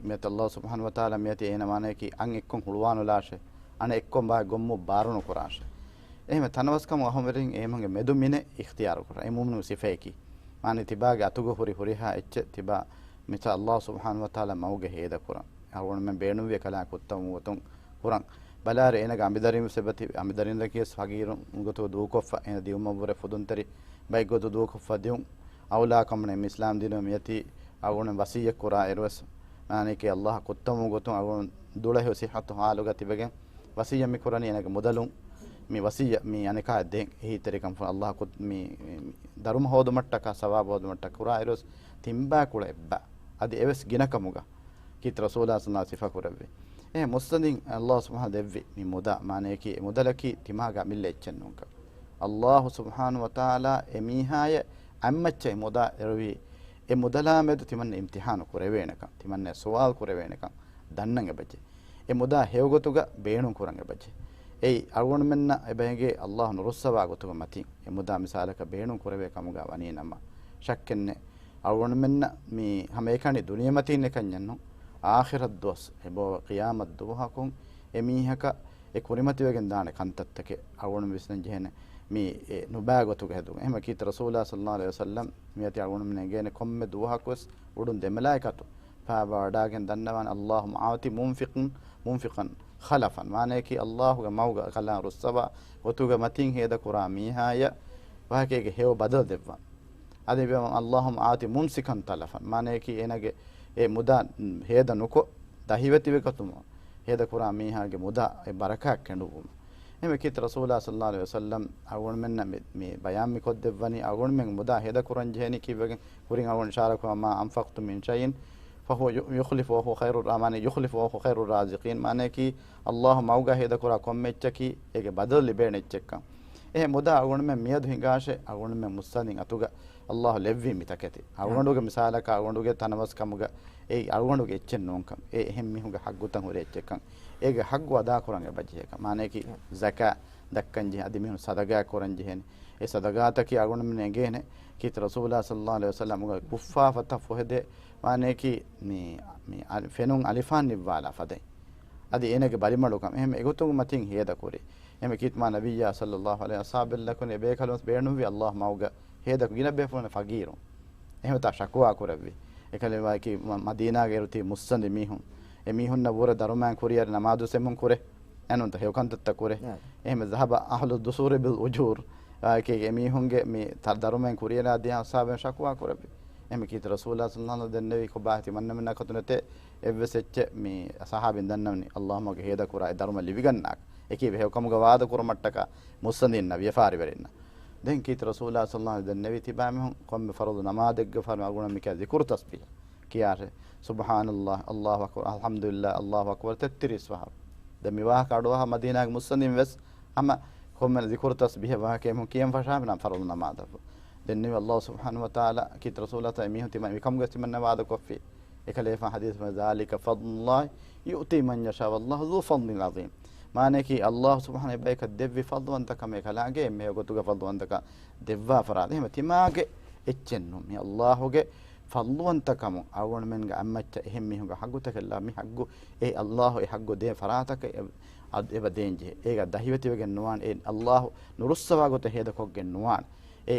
މިއަތް އައްލާހު ސުބްޙާނަހު ވަތަޢާލާ މިއޮތީ އޭނަ މާނަޔަކީ އަން އެއްކޮށް ހުޅުވާނުލާށޭ، އަނެއްކޮށް ބާ ގޮއްމު ބާރުނުކުރާށޭ. އެހެންވެ ތަނަވަސްކަމުގެ އަހުމަރިން އެހެމުންގެ މެދު މިނެ އިޚްތިޔާރު ކުރާ. އެ މުއުމިނު ސިފަޔަކީ. މާނަ ތިބާގެ އަތުގަ ހުރި ހުރިހާ އެއްޗެއް ތިބާ މިތާ އައްލާހު ސުބްޙާނަހު ވަތަޢާލާ މަގުގަ ހޭދަކުރަން. އަޅުގަނޑުމެން ބޭނުންވި ކަލާ ކުއްތަމު ގޮތުން ކުރަން. ބަލާރި އޭނަގެ އަނބިދަރިން ވެސް އެބަތި، އަނބިދަރިން ދަކީ ވެސް ފަގީރުން ގޮތުގަ ދޫކޮށްފަ، އޭނަ ދިއުމަށްވުރެ ފުދުންތެރި ބައެއްގޮތު ދޫކޮށްފަ ދިއުން. އައުލާ ކަމުނެއް މި އިސްލާމް ދީނު މިއޮތީ އަޅުގަނޑު ވަސިއްޔަތް ކުރާ އިރުވެސް، މާނައަކީ އައްލާހަށް ކުއްތަމު ގޮތުން އަޅުގަނޑު ދުޅަހެޔޮ ސިއްހަތު ހާލުގަ ތިބެގެން ވަސިއްޔަތް މި ކުރަނީ އޭނަގެ މުދަލުން މި ވަސިއްޔަތް މި އަނެކާ ދޭން. އެހީތެރިކަން ފު-، އައްލާހަށް ކުއް-، މި، މި ދަރުމަ ހޯދުމަށްޓަކާ ސަވާބު ހޯދުމަށްޓަކާ ކުރާ އިރުވެސް ތިންބާ ކުޅަ އެއްބާ. އަދި އެވެސް ގިނަ ކަމުގަ ކީރިތި ރަސޫލާ ޞައްލަﷲު ޢަލައިހި ވަސައްލަމަ ސިފަ ކުރެއްވި. އެހެން މުއްސަނދިން އައްލާހު ސުބްޙާނަހު ދެއްވި މި މުދާ މާނަޔަކީ އެ މުދަލަކީ ތިމާގެ އަމިއްލަ އެއްޗެއް ނޫންކަން. އައްލާހު ސުބްޙާނަހު ވަތަޢާލާ އެމީހާޔަށް އަތްމައްޗަށް މުދާ އެރުވީ، އެ މުދަލާ މެދު ތިމަންނަ އިމްތިޙާނު ކުރެވޭނެކަން، ތިމަންނަ ސުވާލު ކުރެވޭނެކަން ދަންނަން އެބަޖެ. އެ މުދާ ހެޔޮގޮތުގަ ބޭނުން ކުރަން އެބަޖެ. އެއީ އަޅުގަނޑުމެންނަށް އެބަ އެނގޭ އައްލާހު ނުރުއްސަވާ ގޮތުގެ މަތިން އެ މުދާ މިސާލަކަށް ބޭނުން ކުރެވޭ ކަމުގަ ވަނީ ނަމަ، ޝައްކެއްނެއް. އަޅުގަނޑުމެންނަށް މި ހަމައެކަނި ދުނިޔެމަތީން އެކަންޏެއްނު، އާޚިރަތް ދުވަސް އެބަ ޤިޔާމަތް ދުވަހަކުން އެ މީހަކަށް އެ ކުރިމަތިވެގެން ދާނެ ކަންތައްތަކެއް އަޅުގަނޑު ވިސްނަން ޖެހޭނެ މި އެ ނުބައި ގޮތުގަ ހެދުން. އެހެންވެ ކީރިތި ރަސޫލާ ޞައްލަﷲު ޢަލައިހި ވަސައްލަމަ މިއޮތީ އަޅުގަނޑުމެން އެނގޭނެ ކޮންމެ ދުވަހަކުވެސް އުޑުން ދެ މަލާއިކަތު ފާބަވަޑާގެން ދަންނަވާނެ، اللهم آت منفقا منفقا خلفا، މާނަޔަކީ އައްލާހުގެ މަގުގަ ކަލާ ރުއްސަވާ ގޮތުގެ މަތިން ހޭދަކުރާ މީހާޔަށް ވާހަކައިގެ ހެޔޮ ބަދަލު ދެއްވާނެ. އަދި ވެ، اللهم آت ممسكا تلفا، މާނަޔަކީ އޭނަގެ އެ މުދާ ހޭދަ ނުކޮށް، ދަހިވެތިވެގަތުމަށް ހޭދަކުރާ މީހާގެ މުދާ އެ ބަރަކާތް ކެނޑުއްވުމަށް. އެހެންވެ ކީރިތި ރަސޫލާ ޞައްލަﷲު ޢަލައިހި ވަސައްލަމަ އަޅުގަނޑުމެންނަށް މި، މި ބަޔާން މި ކޮށްދެއްވަނީ، އަޅުގަނޑުމެން މުދާ ހޭދަކުރަން ޖެހޭނީ ކީއްވެގެން؟ ކުރިން އަޅުގަނޑު އިޝާރާތް ކުރަން، ما أنفقتم من شيء فهو يخلفه وهو خير، މާނަ يخلفه وهو خير الرازقين، މާނަޔަކީ އައްލާހު މަގުގަ ހޭދަކުރާ ކޮންމެ އެއްޗަކީ އޭގެ ބަދަލު ލިބޭނެ އެއްޗެއްކަން. އެހެން މުދާ އަޅުގަނޑުމެން މިއަދު ހިނގާށޭ، އަޅުގަނޑުމެން މުއްސަނދިން އަތުގަ އައްލާހު ލެއްވީ މި ތަކެތި. އަޅުގަނޑުގެ މިސާލަކަށް އަޅުގަނޑުގެ ތަނަވަސް ކަމުގަ އެއީ އަޅުގަނޑުގެ އެއްޗެއް ނޫންކަން، އެ އެހެން މީހުންގެ ޙައްގުތައް ހުރި އެއްޗެއްކަން، އޭގެ ޙައްގު އަދާކުރަން އެބަޖެހޭކަން. މާނަޔަކީ ޒަކާތް ދައްކަން ޖެހޭ، އަދި މީހުން ޞަދަގާ ކުރަން ޖެހޭނެ. އެ ޞަދަގާތަކީ އަޅުގަނޑުމެން އެނގޭނެ ކީރިތި ރަސޫލާ ޞައްލަﷲު ޢަލައިހި ވަސައްލަމަ ކުށްފާފަތައް ފޮހެދޭ، މާނަޔަކީ މި، މި އަ-، ފެނުން އަލިފާން ނިއްވާލާ ފަދައިން. އަދި އޭނަގެ ބަލިމަޑުކަން. އެހެން އެގޮތުގެ މަތިން ހޭދަކުރި. އެހެން ކީރިތި މާ ނަބިއްޔާ ޞައްލަﷲު ޢަލައިހި ވަސައްލަމަ އެ ބޭކަލުން ބޭނުންވި އައްލާހު މަގުގަ ހޭދަކު ގިނަ ބޭފުޅުން ފަގީރުން. އެހެންވެ ތާ ޝަކުވާ ކުރެއްވި. އެކަލޭގެފާނަކީ މަ-، މަދީނާގައި އިރުތި މުއްސަނދި މީހުން. އެ މީހުންނަށް ވުރެ ދަރުމައިން ކުރިއަރި ނަމާދު ސެމުން ކުރޭ. އެނޫންތަ ހެޔޮ ކަންތައްތައް ކުރޭ. އެހެންވެ ޒަހަބަ އަހްލު ދުސޫރި ބިލް އުޖޫރް. އާ، އެކޭ އެ މީހުންގެ މި ތަ-، ދަރުމައިން ކުރިއަރާ ދިޔަ އަޞްޙާބުން ޝަކުވާ ކުރެއްވި. އެހެން ކީރިތި ރަސޫލާ ޞައްލަﷲު ޢަލައިހި ވަސައްލަމަ ދެންނެވީ ކޮބާ ތިމަންނަމެންނާ އަކަތު ނެތޭ އެއްވެސް އެއްޗެއް މި އަޞްޙާބީން ދަންނަވަނީ އައްލާހު މަގުގަ ހޭދަކުރާ އެ ދަރުމަ ލިބިގަންނާކަށް. އެކީ ވެ ހެޔޮކަމުގަ ވާދަ ކުރުމަށްޓަކާ މުއްސަނދިންނަށް ވިޔަފާރިވެރިންނަށް. ދެން ކީރިތި ރަސޫލާ ޞައްލަﷲު ޢަލައިހި ވަސައްލަމަ ދެންނެވީ ތިބާމީހުން ކޮންމެ ފަރުޟު ނަމާދެއްގެފާނު އަގުނަ މިކަ ޒިކުރު ތަސްބީޙަ ކިޔާށޭ. ސުބްޙާނަﷲ، އައްލާހު އަކްބަރު، އަލްޙަމްދުލިއްލާހް، އައްލާހު އަކްބަރު ތެއްތިރީސް ފަހަރު. ދެން މި ވާހަކަ އަޑުއަހާ މަދީނާގެ މުއްސަނދިން ވެސް ހަމަ ކޮންމެ ޒިކުރު ތަސްބީޙަ ވާހަކައެއް ކިޔަން ފަށާފިނަމަ ފަރުޟު ނަމާދަށް. ދެންނެވި އައްލާހު ސުބްޙާނަހު ވަތަޢާލާ ކީރިތި ރަސޫލާ އެ މީހުން ތިމަން މިކަމުގެ ތިމަންނަ ވާދަ ކޮށްފި. އެކަލޭފާނު ޙަދީޘް މަ ذلك فضل الله يؤتيه من يشاء والله ذو فضل عظيم. މާނަޔަކީ އައްލާހު ސުބްޙާނަހު އެބަޔަކަށް ދެއްވި ފަޟްލުވަންތަކަމެއް ކަލާނގެ އެންމެ ގޮތުގެ ފަޟްލުވަންތަކަން ދެއްވާ ފަރާތެއް. އެހެން ތިމާގެ އެއްޗެއް ނޫން. މި އައްލާހުގެ ފަޟްލުވަންތަކަމުން އަޅުގަނޑުމެންގެ އަތްމައްޗަށް އެހެން މީހުންގެ ޙައްގުތަކެއް ލާ މި ޙައްގު އެ އައްލާހު އެ ޙައްގު ދޭ ފަރާތަކަށް އެ-، އަ-، އެބަ ދޭން ޖެހޭ. އޭގަ ދަހިވެތިވެގެން ނުވާނެ. އެ އައްލާހު ނުރުއްސަވާ ގޮތަށް ހޭދަކޮށްގެން ނުވާނެ. އެ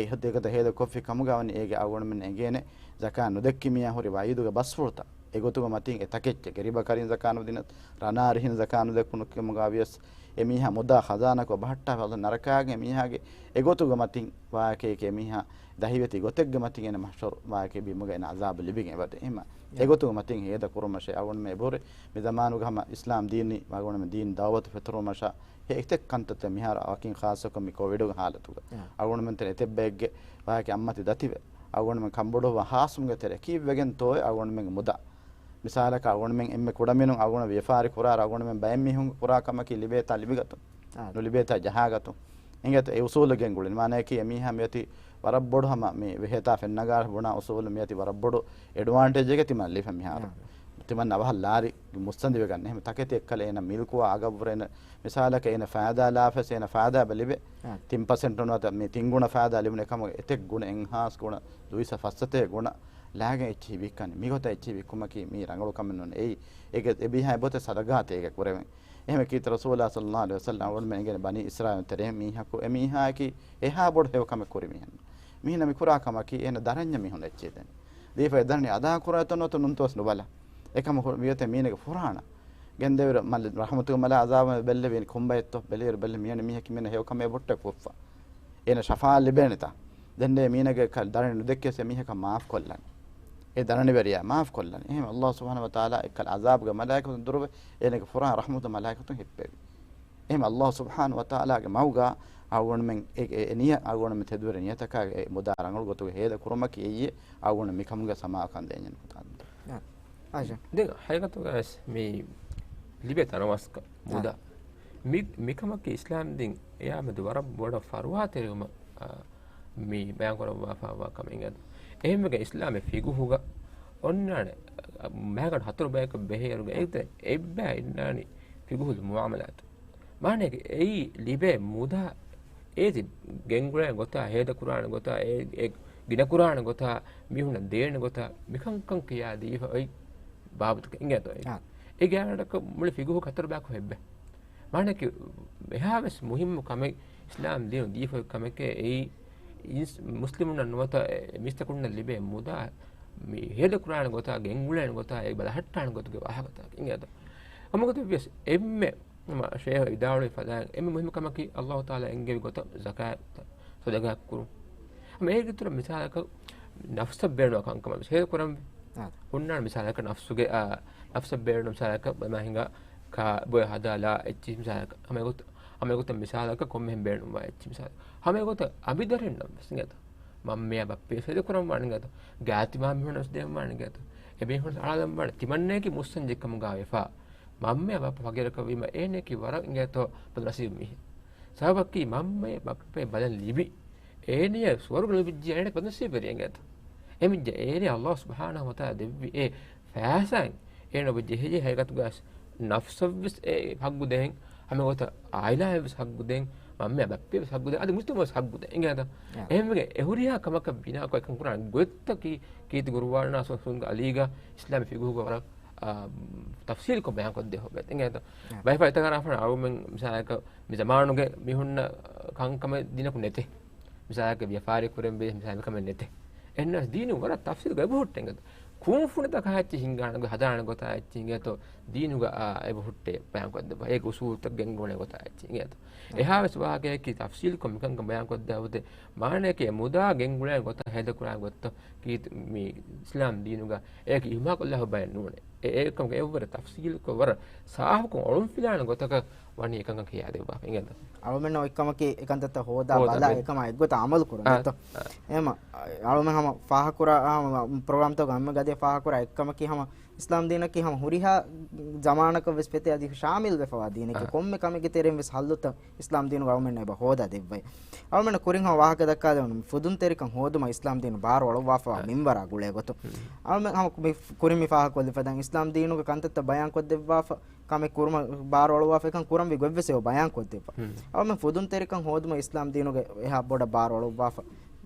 ހޭދަ ކޮށްފި ކަމުގަ ވަނީ އޭގެ އަޅުގަނޑުމެން އެނގޭނެ ޒަކާތް ނުދެއްކި މީހާ ހުރި ވަޢީދުގެ ބަސްފުޅުތައް. އެގޮތުގެ މަތިން އެ ތަކެއްޗެއް ރިބަކަރީން ޒަކާތް ނުދިނަ، ރަނާރިހިން ޒަކާތް ނުދެއްކުނު ކަމުގަ ވިޔަސް އެ މީހާ މުދާ ޚަޒާނާއަކު ބަހައްޓާފަ ނަރަކާގެ މީހާގެ އެގޮތުގެ މަތިން ވާހަކައެކޭ މީހާ ދަހިވެތި ގޮތެއްގެ މަތިން އޭނަ މަޙްޝަރު ވާހަކަ ބިމުގަ އޭނަ ޢަޒާބު ލިބިގެން އެބަދޭ. އެހެންމަ އެގޮތުގެ މަތިން ހޭދަ ކުރުމަށޭ އަޅުގަނޑުމެން އެބަހުރި. މި ޒަމާނުގަ ހަމަ އިސްލާމް ދީނީ އަޅުގަނޑުމެން ދީން ދަޢުވަތު ފެތުރުމަށާ ހެ އެތެއް ކަންތައްތައް މިހާރު ވަކިން ޚާއްޞަކޮށް މި ކޮވިޑުގެ ޙާލަތުގަ އަޅުގަނޑުމެން ތެރެ އެތެއް ބައެއްގެ ވާހަކަ އަތްމަތި ދަތިވެ އަޅުގަނޑުމެން ކަންބޮޑުވާ ހާސްމުގެ ތެރެއަކީ ވެގެން ތޯއެ އަޅުގަނޑުމެންގެ މުދާ. މިސާލަކަށް އަޅުގަނޑުމެން އެންމެ ކުޑަމިނުން އަޅުގަނޑު ވިޔަފާރި ކުރާ އަޅުގަނޑުމެން ބައެއް މީހުން ކުރާ ކަމަކީ ލިބޭތާ ލިބިގަތުން. އާ. ނުލިބޭތާ ޖަހާގަތުން. އިނގޭތޯ އެ އުސޫލު ގެންގުޅެން. މާނައަކީ އެމީހާ މިއޮތީ ވަރަށް ބޮޑު ހަމަ މި ވެހޭތާ ފެންނަގާ ބުނާ އުސޫލު މިއޮތީ ވަރަށް ބޮޑު އެޑްވާންޓޭޖެއްގެ ތިމަން ލިބިފަ މިހާރު. އާ. ތިމަން އަވަހަށް ލާރި މުއްސަނދިވެގަން. އެހެން ތަކެތި އެއްކަލަ އޭނަ މިލްކުވާ އަގަށްވުރެ އޭނަ މިސާލަކަށް އޭނަ ފައިދާ ލާފަސް އޭނަ ފައިދާ އެބަ ލިބޭ. އާ. ތިން ޕަސެންޓު ނުވަތަ މި ތިން ގުނަ ފައިދާ ލިބުނު އެކަމަށް އެތެއް ގުނަ އެންހާންސް ގުނަ ދުއިސައްތަ ފަސްސަތޭކަ ގުނަ ލާގެން އެއްޗިހި ވިއްކަނީ. މިގޮތަށް އެއްޗިހި ވިއްކުމަކީ މީ ރަނގަޅު ކަމެއް ނޫން. އެއީ އޭގެ އެބީހާ އެބޮތެއް ސަދަގާތޭ އޭގެ ކުރެވެން. އެހެންވެ ކީރިތި ރަސޫލާ ޞައްލައްލާހު ޢަލައިހި ވަސައްލަމަ އަޅުގަނޑުމެން އެނގޭނެ ބަނީ އިސްރާއީލުން ތެރޭ މީހަކު އެ މީހާއަކީ އެހާ ބޮޑު ހެޔޮ ކަމެއް ކުރި މީހެއް. މީހުންނަށް މި ކުރާ ކަމަކީ އޭނަ ދަރަންޏަ މީހުން އެއްޗެއް ދެން. ދީފަ އެ ދަރަނި އަދާ ކުރާތޯ ނުވަތަ ނުންތޯސް ނުބަލާ. އެކަމަކު މިއޮތޭ މީނަގެ ފުރާނަ. ގެންދެވިރު މަލެ-، ރަޙްމަތުގެ މަލާ އަޒާބު ބެއްލެވީނެ ކޮންބައެއްތޯ؟ ބެލިއިރު ބެއްލެ މިޔަނި މީހަކީ މީނަ ހެޔޮ ކަމެއް ބޮއްޓެ ކޮށްފަ. އޭނަ ޝަފާ ލިބޭނެތާ. ދެންނޭ މީނަގެ ކަ-، ދަރަނި ނުދެއްކޭސް އެ މީހަކަށް މާފް ކޮށްލަން. އެ ދަރަނިވެރިޔާ މާފް ކޮށްލަން. އެހެން އައްލާހު ސުބްޙާނަހު ވަތަޢާލާ އެއްކަލަ އަޒާބުގެ މަލާއިކަތުން ދުރުވެ އޭނަގެ ފުރާނަ ރަޙްމަތު މަލާއިކަތުން ހިއްޕެވި. އެހެން އައްލާހު ސުބްޙާނަހު ވަތަޢާލާގެ މަގުގަ އަޅުގަނޑުމެން އެ، އެ، އެ ނިޔަ އަޅުގަނޑުމެން ތެދުވެރި ނިޔަތަކާ އެ މުދާ ރަނގަޅު ގޮތުގަ ހޭދަ ކުރުމަކީ އެއީ އަޅުގަނޑު މިކަމުގެ ސަމާލުކަން ދޭން ޖެހޭ ނުކުތާ. އާ، އާއިޝާ. ދެން ހަގީގަތުގައި މި ލިބޭ ތަނަވަސްކަން އާ. މުދާ. މި، މިކަމަކީ އިސްލާމް ދީން އެޔާމެދު ވަރަށް ބޮޑަށް ފަރުވާތެރިވުމަށް، އާ، މި ބަޔާންކުރައްވާފައިވާ ކަމެއް އިނގޭތޯ. އެހެންވެގެން އިސްލާމީ ފިގުހުގަ އޮންނާނެ، މާގަނޑު ހަތަރު ބަޔަކަށް ބެހޭއިރުގަ އެއް، އެއްބަޔަށް އިންނާނީ ފިގުހުލް މުޢާމަލާތު. މާނައަކީ އެއީ ލިބޭ މުދާ އޭތި ގެންގުޅޭ ގޮތާ، ހޭދަކުރާނެ ގޮތާ، އެ، އެ ގިނަކުރާނެ ގޮތާ، މީހުންނަށް ދޭނެ ގޮތާ، މިކަންކަން ކިޔާ ދީފަ އޮތް ބާބުތަކެއް އިނގޭތޯ. އާ. އެ ގާތަކަށް މުޅި ފިގުހު ހަތަރު ބަޔަކު ހެއްބެ. މާނައަކީ އެހާވެސް މުހިއްމު ކަމެއް އިސްލާމް ދީނު ދީފަ ކަމެކޭ އެއީ އިންސް-، މުސްލިމުންނަށް ނުވަތަ އެ މީސްތަކުންނަށް ލިބޭ މުދާ މި ހޭދަކުރާނެ ގޮތާ، ގެންގުޅޭނެ ގޮތާ، އެ ބަލަހައްޓާނެ ގޮތުގެ ވާހަކަތަކެއް އިނގޭތޯ. ހަމަގޮތަށްވިޔަސް އެންމެ ހަމަ ޝޭހު ވިދާޅުވި ފަދައިން އެންމެ މުހިއްމު ކަމަކީ އައްލާހު ތަޢާލާ އެންގެވި ގޮތަށް ޒަކާތް ޞަދަޤާތް ކުރުން. ހަމަ އޭގެ އިތުރަށް މިސާލަކަށް ނަފްސަށް ބޭނުން ކަންކަމަށް ވެސް ހޭދަ ކުރަންވީ. އާ. ހުންނާނެ މިސާލަކަށް ނަފްސުގެ، އާ، ނަފްސަށް ބޭނުން މިސާލަކަށް މަ ހިނގާ ކާ ބޮއެ ހަދާލާ އެއްޗިހި މިސާލަކަށް. ހަމަ އެގޮތަށް، ހަމަ އެގޮތަށް މިސާލަކަށް ކޮންމެހެން ބޭނުންވާ އެއްޗިހި މިސާލަކަށް. ހަމަ އެގޮތަށް އަނބިދަރިންނަށް ވެސް އިނގޭތޯ. މަންމަޔާ ބައްޕަޔަށް ހޭދަ ކުރަން ވާނެ އިނގޭތޯ. ގާތް މީހުންނަށް ވެސް ދޭން ވާނެ އިނގޭތޯ. އެ މީހުން އަޅާލަން ވާނެ. ތިމަންނައަކީ މުއްސަންޖެއްކަމުގަ ވެފަ. މަންމަޔާ ބައްޕަ ފަގީރަކަށް ވީމަ އޭނައަކީ ވަރަށް އިނގޭތޯ ބަދުނަސީބު މީހެއް. ސަބަބަކީ މަންމަޔަށް ބައްޕަޔަށް ބަލަން ލިބި. އޭނަޔަށް ސުވަރުގެ ލިބިއްޖެ އޭނަ ބަދުނަސީބުވެރި އިނގޭތޯ. އެމިއްޖެ އޭނަ އައްލާހު ސުބްޙާނަހު ވަތަޢާލާ ދެއްވި އެ ފައިސާއިން އޭނަ އޮބަ ޖެހިޖެހި ހަގީގަތުގައި ނަފްސަށްވެސް އެ ހައްގު ދޭން، ހަމަ އެގޮތަށް އާއިލާއަށްވެސް ހައްގު ދޭން، މަންމަޔާ ބައްޕަޔަށްވެސް ހައްގު ދޭން، އަދި މުޖްތަމަޢަށްވެސް ހައްގު ދޭން އިނގޭތޯ. އެހެންވެގެން އެ ހުރިހާ ކަމަކަށް ބިނާކޮށް އެކަން ކުރާނެ ގޮތްތަކީ ކީރިތި ގުރުއާނާ ސުންނަތުގެ އަލީގަ އިސްލާމީ ފިގުހުގަ ވަރަށް، އާ، ތަފްސީލުކޮށް ބަޔާންކޮށްދޭ ހޮބެ އިނގޭތޯ. ބައެއް ފަހަތަކާ ރާފަން އަޅުމެން މިސާލަކަށް މި ޒަމާނުގެ މީހުންނަށް ކަންކަމެއް ދިނަކު ނެތޭ. މިސާލަކަށް ވިޔަފާރި ކުރެން ބޭ މިސާލަކަމެއް ނެތޭ. އެހެންނަސް ދީނު ވަރަށް ތަފްސީލުގަ އެބަހުއްޓޭ އިނގޭތޯ. ކުންފުނިތަކާ އެއްޗެއް ހިންގާނެ ގޮތް، ހަދާނެ ގޮތާ އެއްޗެއް އިނގޭތޯ. ދީނުގަ އާ އެބަހުއްޓޭ ބަޔާންކޮށްދެއްވާ. އޭގެ އުސޫލުތައް ގެންގުޅޭ ގޮތާ އެއްޗެއް އިނގޭތޯ. އެހާވެސް ވާހަކަޔަކީ ތަފްސީލުކޮށް މިކަންކަން ބަޔާންކޮށްދެއްވާ އޮތޭ. މާނައަކީ މުދާ ގެންގުޅޭނެ ގޮތާ، ހޭދަކުރާނެ ގޮތަށް ކީ މި އިސްލާމް ދީނުގަ އެއަކީ އިހުމާލްކޮށްލާފަ ބައެއް ނޫނޭ. އެ، އެކަމަކު އެއްވަރަށް ތަފްސީލުކޮށް ވަރަށް ސާފުކޮށް އޮޅުންފިލާނެ ގޮތަކަށް ވަނީ އެކަންކަން ކިޔާދެއްވާފަ އިނގޭތޯ. އަޅުމެންނަށް އޮތްކަމަކީ އެކަންތައްތައް ހޯދާ ހޯދާ ބަލާ ބެ-، އެކަމާ އެއްގޮތަށް އަމަލު ކުރުން އާ، ދެއްތޯ. އާ. އެހެމަ، އަޅުމެން ހަމަ ފާހަކުރާ، ހަމަ ޕްރޮގްރާމްތަކުގަ ހަމަ ގަދޭ ފާހަކުރާ އެއްކަމަކީ ހަމަ އިސްލާމް ދީނަކީ ހަމަ ހުރިހާ ޒަމާނަކަށް ވެސް ފެތޭ އަދި ޝާމިލް ވެފަވާ ދީނެކޭ. އާ. ކޮންމެ ކަމެއްގެ ތެރެއިން ވެސް ހައްލުތައް އިސްލާމް ދީނުގަ އަޅުމެންނަށް އެބަ ހޯދާ ދެއްވައި. އަޅުމެންނަށް ކުރިން ހަމަ ވާހަކަ ދައްކާލެވުނު ފުދުންތެރިކަން ހޯދުމަށް އިސްލާމް ދީނު ބާރު އަޅުއްވާފަވާ އާ. މިންވަރާ ގުޅޭ ގޮތުން. ހުން. އަޅުމެން ހަމަ ކު-، މި ކުރިން މި ފާހަގަކޮށްލި ފަދައިން އިސްލާމް ދީނުގެ ކަންތައްތައް ބަޔާންކޮށްދެއްވާފަ، ކަމެއް ކުރުމަށް ބާރު އަޅުއްވާފަ އެކަން ކުރަންވީ ގޮތްވެސް އެބަ ބަޔާންކޮށްދެއްވާ. ހުން. އަޅުމެން ފުދުންތެރިކަން ހޯދުމަށް އިސްލާމް ދީނުގެ އެހާ ބޮޑަށް ބާރު އަޅުއްވާފަ.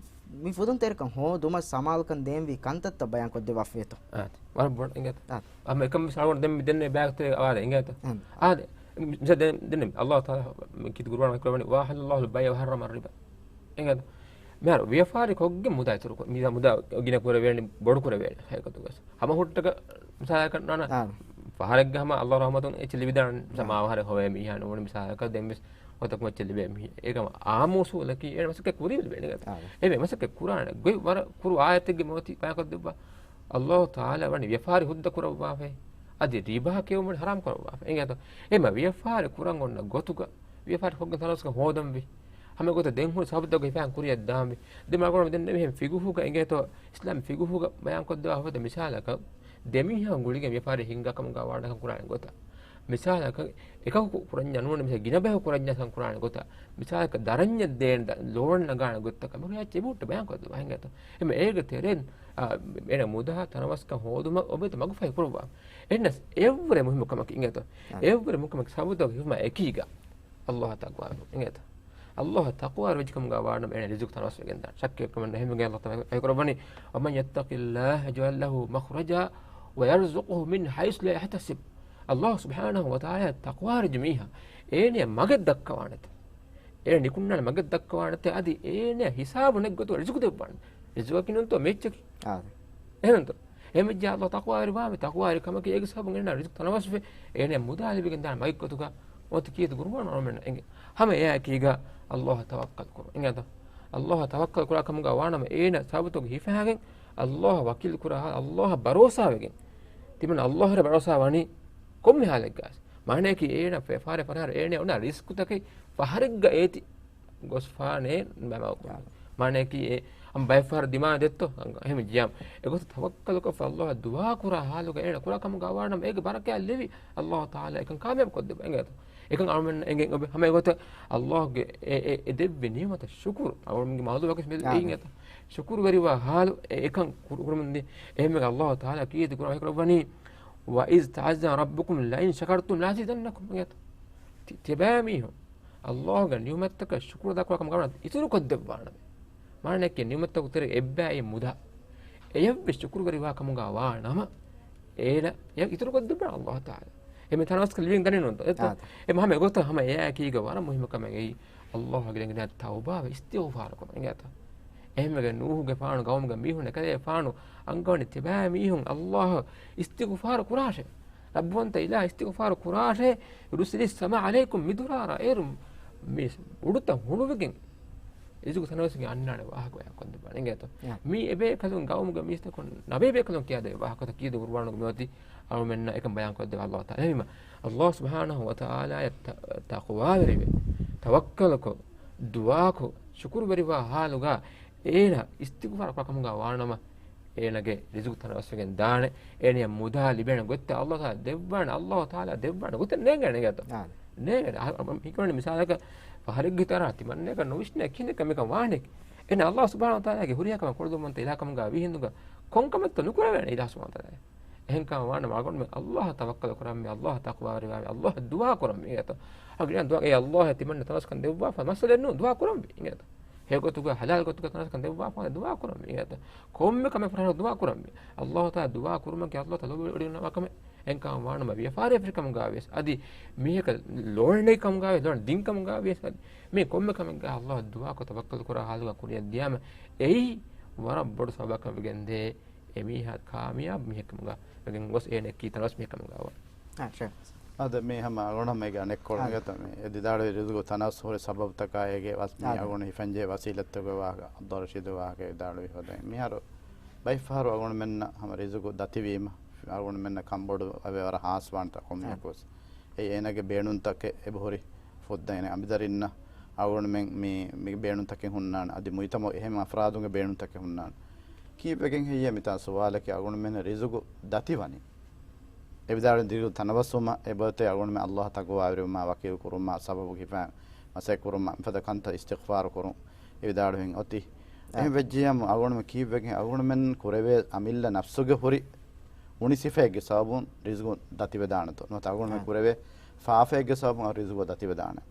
މި ފުދުންތެރިކަން ހޯދުމަށް ސަމާލުކަން ދޭންވީ ކަންތައްތައް ބަޔާންކޮށްދެއްވާފަ އިނގޭތޯ. އާ. ވަރަށް ބޮޑަށް އިނގޭތޯ. އާ. އަހަ، އެކަން ވެސް އަޅުގަނޑު ދެން މި ދެންނެވި ބަޔާންތައް އާދެ އިނގޭތޯ. އާ. އާދެ. މި-، މިސާލް ދެން، ދެން އައްލާހު ތަޢާލާ ކީރިތި ގުރުއާން ކުރައްވަނީ، "وأحل الله البيع وحرم الربا." އިނގޭތޯ. މިހާރު ވިޔަފާރި ކޮށްގެން މުދާ އިތުރު ކޮށް، މި-، މުދާ ގިނަ ކުރެވޭނެ، ބޮޑު ކުރެވޭނެ ހަގީގަތުގަ. ހަމަ ހުއްޓަކަށް މިސާލަކަށް ނާނާ، އާ. ފަހަރެއްގަ ހަމަ އައްލާހު ރަޙްމަތުން އެއްޗެއް ލިބިދާނެ. އާ. ސަމާ އަވަހަށް ހޮވޭ މީހާ ނޫން މިސާލަކަށް ދެން ވެސް އޮތަކުން އެއްޗެއް ލިބޭ މީހެއް. އޭގަ އާއްމު އުސޫލަކީ އޭނަ މަސައްކަތް ކުރީ ލިބޭނެ. އާ. އެ މަސައްކަތް ކުރާނެ ގޮތް ވަރަށް ކުރު އާޔަތެއްގެ މިއޮތީ ބަޔާންކޮށްދެއްވާ. އައްލާހު ތަޢާލާ ވަނީ ވިޔަފާރި ހުއްދަ ކުރައްވާފައި. އަދި ރިބާ ކެއުމުން ހަރާމް ކުރައްވާފަ. އިނގޭތޯ. އެމަ ވިޔަފާރި ކުރަން އޮންނަ ގޮތުގަ ވިޔަފާރި ކޮށްގެން ތަނަވަސްކަން ހޯދަންވީ. ހަމަ ގޮތަށް ދެން ހުރި ސަބަބުތަކުގެ ހިފަހަން ކުރިއަށް ދާންވީ. ދެން މާގޮނޑު ދެން ނެވިހެން ފިގުހުގަ އިނގޭތޯ، އިސްލާމް ފިގުހުގަ ބަޔާންކޮށްދެވާ ހުރި މިސާލަކަށް، ދެމީހާ ގުޅިގެން ވިޔަފާރި ހިންގާ ކަމުގަ ވާނަކަން ކުރާނެ ގޮތަށް. މިސާލަކަށް އެކަކު ކުރަންޏާ ނޫން މިސާ ގިނަ ބަޔަކު ކުރަންޏާ ކަން ކުރާނެ ގޮތަށް. މިސާލަކަށް ދަރަންޏަށް ދޭން ލޯން ނަގާނެ ގޮތަކަށް މި ހުރިހާ އެބަހުއްޓަ ބަޔާންކޮށްދެވާ ހިނގޭތޯ. އެމެ އޭގެ ތެރެއިން، އާ، އޭނަ މުދާ ތަނަވަސްކަން ހޯދުމަށް އޮބެތަ މަގުފަހި ކުރައްވާ. އެންނަސް އެއްވުރެ މުހިއްމު ކަމަކީ އިނގޭތޯ. އާ. އެއްވުރެ މުހިއްމު ކަމަކީ ސަބަބުތަކުގެ ހިފުމާ އެކީގަ. އައްލާހަށް ތަޤްވާވެރިވުން އިނގޭތަ؟ އައްލާހަށް ތަޤްވާވެރި ވެއްޖެ ކަމުގަ ވާނަމަ އޭނަ ރިޒުޤު ތަނަވަސްވެގެން ދާނެ. ޝައްކެއް ކަމެއް ނެތް. އެހެންވެގެން އައްލާހު ތަޢާލާ ވަޙީ ކުރައްވަނީ، وَمَن يَتَّقِ اللَّهَ يَجْعَل لَّهُ مَخْرَجًا وَيَرْزُقْهُ مِنْ حَيْثُ لَا يَحْتَسِبُ. އައްލާހު ސުބްޙާނަހު ވަތަޢާލާ ތަޤްވާވެރިވެއްޖެ މީހާ އޭނަޔަށް މަގެއް ދައްކަވާނެތަ؟ އޭނަ ނިކުންނާނެ މަގެއް ދައްކަވާނެތަ؟ އަދި އޭނަޔަށް ހިސާބު ނެތް ގޮތުގަ ރިޒުޤު ދެއްވާނެ. ރިޒުޤަކީ ނޫންތޯ މި އެއްޗަކީ. އާ. އެހެންތޯ؟ އެހެންވެއްޖެ އައްލާހަށް ތަޤްވާވެރިވާ މި ތަޤްވާވެރި ކަމަކީ އޭގެ ސަބަބުން އޭނަ ރިޒުޤު ތަނަވަސްވެ، އޭނަޔަށް މުދާ ލިބިގެން ދާނެ މަގެއް ގޮތުގަ. އޮތީ ކީރިތި ޤުރުބާން އަޅުމެންނަށް އެނގޭ. ހަމަ އެއާއެކީގަ އައްލާހަށް ތަވައްކަލް ކުރުން. އިނގޭތަ؟ އައްލާހަށް ތަވައްކަލް ކުރާ ކަމުގަ ވާނަމަ އޭނަ ސަބަބުތަކުގެ ހިފަހައިގެން އައްލާހަށް ވަކީލު ކުރާ ހާ، އައްލާހަށް ބަރޯސާވެގެން. ތިމަން އައްލާހަށް ބަރޯސާ ވަނީ ކޮންމެ ހާލެއްގަސް. މާނައަކީ އޭނަ ފެ-، ފާރެ ފަރާރު އޭނަ އޮންނަ ރިޒްޤުތަކެއް ފަހަރެއްގަ އޭތި ގޮސްފާނޭ މަ-، މަ-، މާނައަކީ އެ އަން ބައެއް ފަހަރު ދިމާ ދެއްތޯ، އަން އެހެން ޖިޔާ. އެގޮތަށް ތަވައްކަލުކޮށްފަ އައްލާހަށް ދުޢާ ކުރާ ހާލުގަ އޭނަ ކުރާ ކަމުގަ ވާނަމަ އޭގެ ބަރަކާތް ލެވި، އައްލާހު ތަޢާލާ އެކަން ކާމިޔާބު ކޮށްދެއްވާ އިނގޭތަ؟ އެކަން އަޅުމެން އެނގެން އޮވޭ. ހަމަ އެގޮތަށް އައްލާހުގެ އެ، އެ، އެ ދެއްވި ނިޢުމަތަށް ޝުކުރު. އަޅުމެންގެ މައުޟޫޢަކީ މި އާ، އިނގޭތަ؟ ޝުކުރުވެރިވާ ހާލު އެ، އެކަން ކުރު-، ކުރުމުން ދި. އެހެންވެ އައްލާހު ތަޢާލާ ކީރިތި ޤުރުއާން ވަޙީ ކުރައްވަނީ، وَإِذْ تَعَذَّنَ رَبُّكُمْ لَئِنْ شَكَرْتُمْ لَأَزِيدَنَّكُمْ އިނގޭތަ؟ ތި-، ތިބާމީހުން އައްލާހުގެ ނިޢުމަތްތަކަށް ޝުކުރު އަދާކުރާ ކަމުގަ ވާނަމަ އިތުރު ކޮށްދެއްވާނަމޭ. މާނައަކީ ނިޢުމަތްތަކުގެ ތެރޭ އެއްބައި މުދާ އެޔަށްވެސް ޝުކުރުވެރިވާ ކަމުގަ ވާނަމަ، އޭނަ އެ އިތުރު ކޮށްދެއްވާނެ އައްލާހު ތަޢާލާ. އެމެ ތަނަވަސްކޮށް ލިބިގެން ދާނެ ނޫންތޯ؟ އެތަ؟ އާ. އެ ހަމަ އެގޮތަށް ހަމަ އެއާއެކީގަ ވަރަށް މުހިއްމު ކަމެއް އެއީ، އައްލާހަށް ގިނަ ގިނަ ތައުބާވެ އިސްތިޣުފާރު ކުރުން އިނގޭތަ؟ އެހެންވެގެން ނޫޙުގެފާނު ޤައުމުގެ މީހުންނަށް ކަލޭފާނު އަންގަވަނީ ތިބާމީހުން އައްލާހަށް އިސްތިޣުފާރު ކުރާށޭ. ރައްބުވަންތަ އިލާހަށް އިސްތިޣުފާރު ކުރާށޭ، يُرْسِلِ السَّمَاءَ عَلَيْكُمْ مِدْرَارًا، އޭރު މި އުޑުތައް ހުޅުވިގެން ރިޒުޤު ތަނަވަސްވެގެން އަންނާނެ ވާހަކަ ބަޔާންކޮށްދެއްވާނެ އިނގޭތޯ؟ ޔާ. މީ އެބޭކަލުން ޤައުމުގެ މީސްތަކުން ނަބީބޭކަލުން ކިޔާދެއްވި ވާހަކަތައް ކީރިތި ޤުރުއާނުގަ މިއޮތީ. އަޅުމެންނަށް އެކަން ބަޔާންކޮށްދެއްވާ އައްލާހު ތަޢާލާ. އެހެންވީމަ އައްލާހު ސުބްޙާނަހު ވަތަޢާލާއަށް ތަ-، ތަޤްވާވެރިވެ، ތަވައްކަލުކޮށް، ދުޢާކޮށް، ޝުކުރުވެރިވާ ޙާލުގަ އޭނަ އިސްތިޣުފާރު ކުރާ ކަމުގަ ވާނަމަ، އޭނަގެ ރިޒުޤު ތަނަވަސްވެގެން ދާނެ. އޭނަޔަށް މުދާ ލިބޭނެ ގޮތްތައް އައްލާހު ތަޢާލާ ދެއްވާނެ، އައްލާހު ތަޢާލާ ދެއްވާނެ ގޮތެއް ނޭނގޭނެ އިނގޭތޯ؟ އާނ. ނޭނގޭނެ. އަ-، އަ-، ހިކަމެން މިސާލަކަށް ފަހަރެއްގެ ތަރާ ތިމަންނައަކަށް ނުވިސްނޭ ކިހިނެއް ކަމެއް ވާނެ. އޭނަ އައްލާހު ސުބްޙާނަހު ވަތަޢާލާގެ ހުރިހާ ކަމެއް ކުރެދުމަށް އިލާހު ކަމުގަ ވީހިނދުގަ ކޮން ކަމެއްތޯ ނުކުރެވޭނެ އިލާހު ސުބްޙާނަހު ވަތަޢާލާ. އެހެންކަމަށް ވާނަމަ އަޅުގަނޑުމެން އައްލާހަށް ތަވައްކަލު ކުރަންވީ، އައްލާހަށް ތަޤްވާވެރިވާންވީ، އައްލާހަށް ދުޢާ ކުރަންވީ އިނގޭތޯ؟ އަޅުގަނޑު ދުޢާ، އޭ އައްލާހް ތިމަންނަ ތަނަވަސްކަން ދެއްވާފަ، މައްސަލައެއް ނޫން، ދުޢާ ކުރަންވީ އިނގޭތޯ؟ ހެޔޮގޮތުގަ ޙަލާލް ގޮތުގަ ތަނަވަސްކަން ދެއްވާފަ ދުޢާ ކުރަންވީ އިނގޭތޯ؟ ކޮންމެ ކަމެއް ފަށާފަ ދުޢާ ކުރަންވީ. އައްލާހު ތަޢާލާ ދުޢާ ކުރުމަކީ އައްލާހު ތަޢާލާ ލޯބިވެރިވަންޏާ ކަމެއް. އެހެންކަމަށް ވާނަމަ ވިޔަފާރިވެރި ކަމުގަވެސް އަދި މީހަކަށް ލޯން ނެތް ކަމުގަވެސް، ލޯން ދިން ކަމުގަވެސް އަދި މި ކޮންމެ ކަމެއްގަ އައްލާހަށް ދުޢާކޮށް ތަވައްކަލު ކުރާ ޙާލުގަ ކުރިއަށް ދިޔާމަ އެއީ ވަރަށް ބޮޑު ސަބަބަކަށް ވެގެންދޭ. އެމީހާ ކާމިޔާބު މީހެއްކަމުގަ ވެގެން ގޮސް އޭނަ އެއްކީ ތަނަވަސް މީހެއްކަމުގަ ވާ. އާ، ޝޭޚް. އަދަ މީ ހަމަ އަޅުގަނޑު ހަމަ އޭގެ އަނެއްކޮޅު އާ. އިނގޭތަ މި އެ ދިދާޅުވި ރިޒުގު ތަނަވަސް ހުރި ސަބަބުތަކާ އޭގެ ވަސް މި އާ. އަޅުގަނޑު ހިފަންޖެހޭ ވަސީލަތްތަކުގެ ވާހަކަ، އަބްދުއްރަޝީދު ވާހަކަ އެ ދިދާޅުވި ހޯދައި. މިހާރު ބައެއްފަހަރު އަޅުގަނޑުމެންނަށް ހަމަ ރިޒުގު ދަތިވީމަ، އަޅުގަނޑުމެންނަށް ކަންބޮޑު އެބަ ވަރަށް ހާސްވާނެތާ ކޮންމެއަކުވެސް. އާ. އެއީ އޭނަގެ ބޭނުންތަކެއް އެބަހުރި ފުއްދައިނެ އަނބިދަރިންނަށް އަޅުގަނޑުމެން މި، މި ބޭނުންތަކެއް ހުންނާނެ. އަދި މުޖްތަމަޢު އެހެން އަފްރާދުންގެ ބޭނުންތަކެއް ހުންނާނެ. ކީއްވެގެން ހެއްޔޭ މިތާ ސުވާލަކީ އަޅުގަނޑުމެން ރިޒުގު ދަތިވަނީ؟ އެ ވިދާޅުވި ދިރިއުޅުން ތަނަވަސްވުމަށް އެބައޮތޭ އަޅުގަނޑުމެން އައްލާހަށް ތަޤްވާވެރިވުމާ، ވަކީލު ކުރުމާ، ސަބަބު ހިފަން މަސައްކަތް ކުރުމާ، މިފަދަ ކަންތައް އިސްތިޣްފާރު ކުރުން އެ ވިދާޅުވިހެން އޮތީ. އާ. އެހެން ވެއްޖިއްޔާމު އަޅުގަނޑުމެން ކީއްވެގެން އަޅުގަނޑުމެން ކުރެވޭ އަމިއްލަ ނަފްސުގެ ހުރި އުނި ސިފައެއްގެ ސަބަބުން ރިޒުގު ދަތިވެދާނެތޯ؟ ނުވަތަ އަޅުގަނޑުމެން އާ. ކުރެވޭ ފާފައެއްގެ ސަބަބުން ރިޒުގު ދަތިވެދާނެ.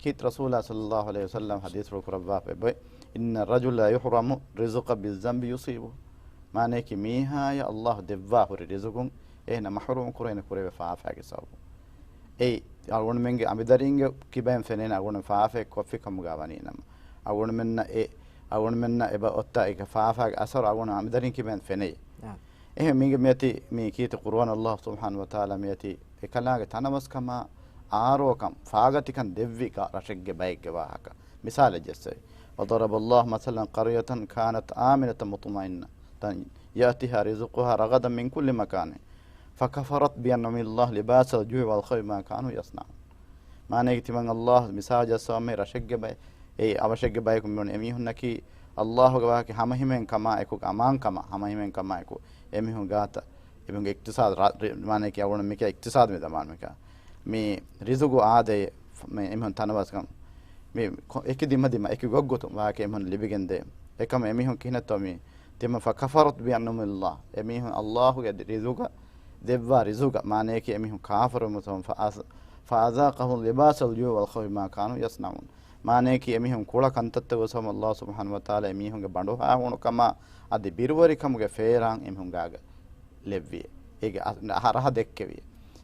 ކީރިތި ރަސޫލާ ޞައްލައްލާހު ޢަލައިހި ވަސައްލަމް ޙަދީޘްފުޅު ކުރައްވާފައި އެބައޮތް، إن الرجل يحرم الرزق بالذنب يصيبه. މާނައަކީ މީހާޔަށް އައްލާހު ދެއްވާ ހުރި ރިޒުގުން އޭނަ މަޙްރޫމް ކުރޭނެ ކުރެވޭ ފާފައިގެ ސަބަބުން. އެއީ، އަޅުގަނޑުމެންގެ އަނބިދަރިންގެ ކިބައިން ފެނޭނެ އަޅުގަނޑު ފާފައެއް ކޮށްފި ކަމުގަ ވަނީ ނަމަ. އަޅުގަނޑުމެންނަށް އެ، އަޅުގަނޑުމެންނަށް އެބަ އޮތްތާ އެކަ ފާފައިގެ އަސަރު އަޅުގަނޑު އަނބިދަރިން ކިބައިން ފެނޭ. އާ. އެހެން މީގެ މިއޮތީ މި ކީރިތި ޤުރުއާން އައްލާހު ސުބްޙާނަހު ވަތަޢާލާ މިއޮތީ އެކަލާނގެ ތަނަވަސްކަމާ އާރޯކަން ފާގަތިކަން ދެއްވި ގަ-، ރަށެއްގެ ބައެއްގެ ވާހަކަ. މިސާލެއް ޖެއްސެވި. وضرب الله مثلا قرية كانت آمنة مطمئنة يأتيها رزقها رغدا من كل مكان فكفرت بأنعم الله لبئس الجوع والخوف بما كانوا يصنعون. މާނައަކީ ތިމަން އައްލާހު މިސާލު ޖައްސަވަމޭ ރަށެއްގެ ބައެއް އެއީ އަވަށެއްގެ ބަޔަކު މިވަނީ. އެމީހުންނަކީ ﷲ ގެ ވާހަކަ ހަމަހިމޭން ކަމާ އެކުގަ އަމާން ކަމާ، ހަމަހިމޭން ކަމާ އެކު އެމީހުން ގާތަށް އެމީހުންގެ އިޤްތިޞާދު ރ-، ރ-، މާނައަކީ އަޅުގަނޑު މިކަ އިޤްތިޞާދު މި ދަމާން މިކަ މި ރިޒުގު އާދޭ މި އެމީހުން ތަނަވަސްކަން މި ކޮ-، އެކި ދިމަ ދިމަ އެކި ގޮށްގޮތުން ވާހަކަ އެމީހުން ލިބިގެންދޭ. އެކަމަ އެމީހުން ކިހިނެއްތޯ މި ތިމަ فكفرت بأنعم الله. އެމީހުން ﷲ ގެ ރިޒުގަ ދެއްވާ ރިޒުގަ މާނައަކީ އެމީހުން ކާފަރުވުމުން ފަ-، فأذاقهم لباس الجوع والخوف بما كانوا يصنعون. މާނައަކީ އެމީހުން ކުޅަ ކަންތައްތައް ވެސް ﷲ ސުބްޙާނަހޫ ވަތަޢާލާ އެމީހުންގެ ބަނޑުހާ ހޫނުކަމާ އަދި ބިރުވެރިކަމުގެ ފޭރާން އެމީހުން ގާގަ ލެއްވި. އޭގެ އަ-، ހަރަހަ ދެއްކެވި.